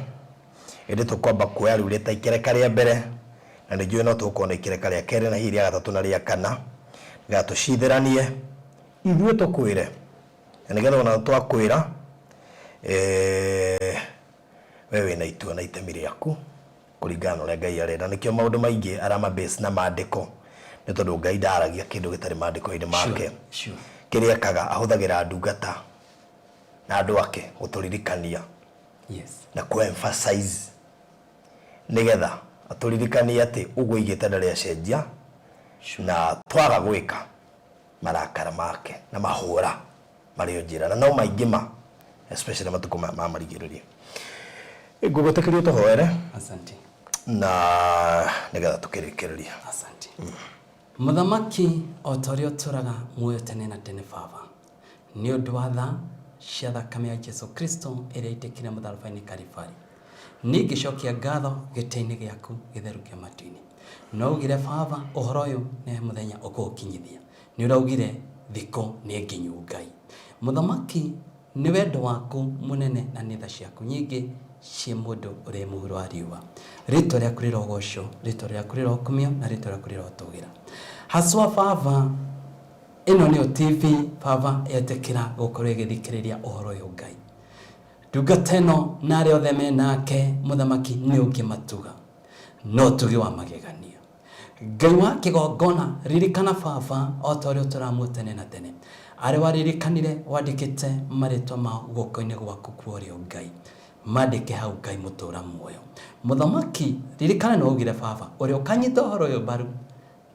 ĩndĩ tũkwamba kuoya rĩu rĩta ikereka rĩa mbere, na nĩ njũĩ no tũgũkorwo na ikereka rĩa kerĩ na hihi rĩa gatatũ na rĩa kana, nĩgetha tũcithĩranie ithuĩ tũkwĩre, na nĩgetha ona twakwĩra we wĩna itua na itemi rĩaku kũringana na ũrĩa Ngai arenda. Nĩkĩo maũndũ maingĩ arama base na maandĩko, nĩ tondũ Ngai ndaragia kĩndũ gĩtarĩ maandĩko-inĩ make. Kĩrĩa ekaga ahũthagĩra ndungata na andũ ake gũtũririkania na kũ emphasize nĩgetha atũririkanie atĩ ũguo aigĩte ndarĩ acenjia, na twaga gwĩka marakara make na mahũra marĩ o njĩra, na no maingĩ ma especially matukũ maya ma marigĩrĩrio. Ngũgwĩtĩkĩria ũtũhoere. Asante. Na nĩgetha tũkĩrĩkĩrĩria. Asante. Mũthamaki, o ta ũrĩa ũtũraga muoyo tene na tene, Baba, nĩ ũndũ wa tha cia thakame ya Jesu Kristo ĩrĩa ĩitĩkire mũtharaba-inĩ Kalibari, niĩ ngĩcokia ngatho gĩtĩ-inĩ gĩaku gĩtheru kĩa matu-inĩ. No ugire Baba, ũhoro ũyũ nĩ mũthenya ũkũũkinyithia. Nĩ ũraugire thikũ nĩ nginyu Ngai. Mũthamaki, nĩ wendo waku mũnene na nĩ tha ciaku nyingĩ ciĩ mũndũ ũrĩ mũhuro wa riũa. Rĩtwa rĩaku rĩrogocwo, rĩtwa rĩaku rĩrokumio na rĩtwa rĩaku rĩrotũgĩra. Haswa Baba, ĩno nĩyo TV Baba yetĩkĩra gũkorwo ĩgĩthikĩrĩria ũhoro ũyũ Ngai. Ndungata ĩno na arĩa othe me nake mũthamaki nĩ ũngĩmatuga. No ũtugi wa magegania. Ngai wa kĩgongona, ririkana Baba o ta ũrĩa ũtũramuo tene na tene. Arĩa waririkanire wandĩkĩte marĩtwa mao guoko-inĩ gwaku kwa ũrĩo Ngai. Mandĩke hau Ngai mũtũra muoyo. Mũthamaki, ririkana nĩ waugire Baba, ũrĩa ũkanyita ũhoro ũyũ mbaru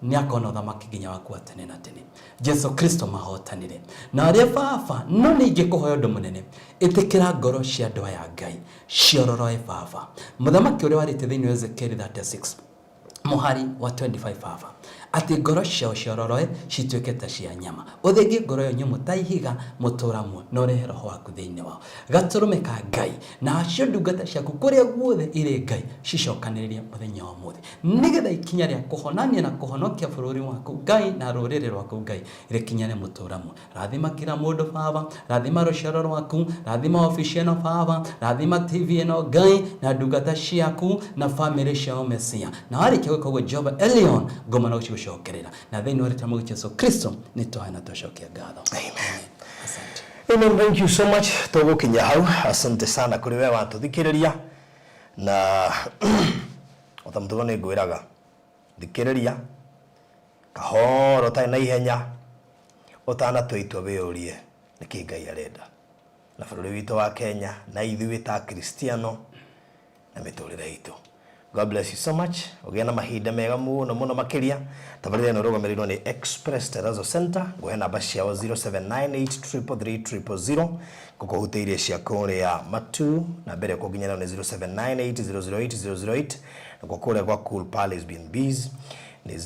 nĩ akona ũthamaki nginya waku wa tene na tene. Jesu Kristo mahotanire. Na arĩa Baba, no nĩ ingĩkũhoya ũndũ mũnene, ĩtĩkĩra ngoro cia andũ aya Ngai, ciororoe Baba. Mũthamaki ũrĩa warĩtie thĩinĩ wa Ezekieli 36, mũhari wa 25 Baba, atĩ ngoro ciao ciororoe cituĩke ta cia nyama, ũthingie ngoro ĩyo nyũmũ ta ihiga mũtũra muoyo, na ũrehe roho waku thĩinĩ wao. Gatũrũme ka Ngai, na acio ndungata ciaku kũrĩa guothe irĩ Ngai, cicokanĩrĩrie mũthenya wa ũmũthĩ, nĩgetha ikinya rĩa kũhonania na kũhonokia bũrũri waku Ngai na rũrĩrĩ rwaku Ngai rĩkinyane mũtũra muoyo. Rathima kila mũndũ Baba, rathima rũciaro rwaku, rathima obici ĩno Baba, rathima TV ĩno Ngai na ndungata ciaku na famĩlĩ ciao Mesia. Na warĩkia gwĩka ũguo Jehova Elion, ngoma no gũcigũcokerera. Na thĩinĩ wa rĩtwa rĩa Jesu Kristo nĩ twahoya na twacokia ngatho. Amen. Asante. Amen. Thank you so much. Tũgũkinya hau. Asante sana kũrĩ we watũthikĩrĩria na ota mũtugo nĩ ngwĩraga thikĩrĩria kahora ũtarĩ na ihenya ũtanatua itua wĩyũrie nĩkĩ Ngai arenda. Na bũrũri witũ wa Kenya na ithuĩ ta Akristiano na mĩtũrĩre itũ. God bless you so much. Ũgĩe na mahinda mega mũno mũno makĩria. Tabarĩra ĩno ĩrũgamĩrĩirwo nĩ Express Terrazzo Center. Ngũhe namba ciao 0798333000 gũkũhutĩirie cia kũrĩa Matu na mbere kũnginya nĩ 0798008008 na kwa kũrĩa gwa Cool Palace B&Bs nĩ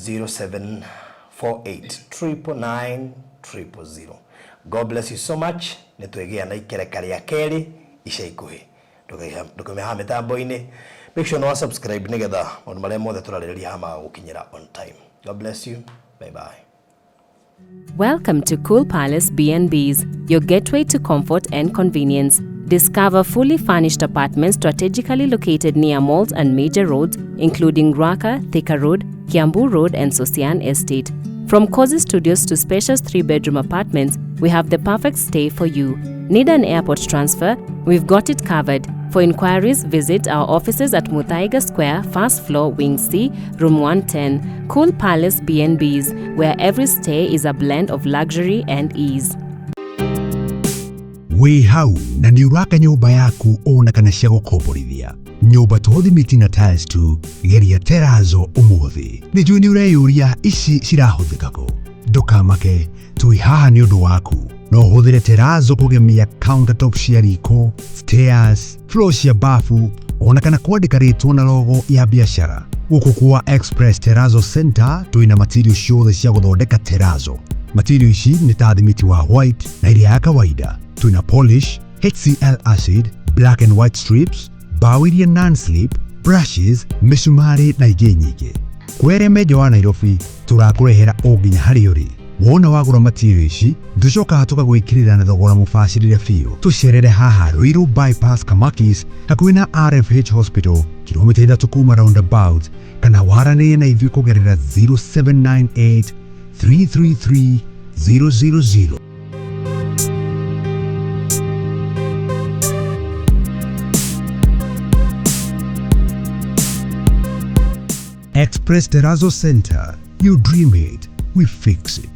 0748999000. God bless you so much. Nĩ twĩgĩa na ikereka rĩa kerĩ ica ikuhĩ. Ndũkaime haha mĩtambo-inĩ. Make sure nĩ wa subscribe nĩgetha maũndũ marĩa mothe tũrarĩrĩria haha magagũkinyĩra on time. God bless you. Bye bye. Welcome to Cool Palace B&Bs, your gateway to comfort and convenience. Discover fully furnished apartments strategically located near malls and major roads, including Ruaka, Thika Road, Kiambu Road, and Sosian Estate. From cozy studios to spacious 3-bedroom apartments, we have the perfect stay for you. Need an airport transfer? We've got it covered. For inquiries, visit our offices at Muthaiga Square, first floor, Wing C, Room 110. Cool Palace B&Bs, where every stay is a blend of luxury and ease. Wĩ hau na nĩ ũraka nyũmba yaku ona kana cia gũkomborithia nyũmba to thimiti na tiles tu, geria terazo ũmũthĩ. Nĩ njũĩ nĩ ũreyũria ici cirahũthĩka kũ. Ndũkamake, twĩ haha nĩ ũndũ waku. No ũhũthĩre terazo kũgemia countertop cia riko, stairs, floor cia bafu ona kana kwandĩka rĩtwa na logo ya biacara. Gũkũ kwa Express Terrazzo Center twĩna material ciothe cia gũthondeka terazo. Material ici nĩ ta thimiti wa white na iria ya kawaida. Twĩna polish, HCl acid, black and white strips, mbaũ iria non-slip, brushes, mĩcumarĩ na ingĩ nyingĩ. Kwĩ arĩa me nja wa Nairobi tũrakũrehera o nginya harĩa ũrĩ. Wona wagũra material ici tũcokaga tũkagwĩkĩrĩra na thogora mũbacĩrĩre biũ. Tũcerere haha Ruiru Bypass Kamakis hakuhĩ na RFH Hospital, kilomita 3 kuma roundabout, kana waranĩrie na ithuĩ kũgerera 0798 333 000. Express Terrazzo Center. You dream it, we fix it.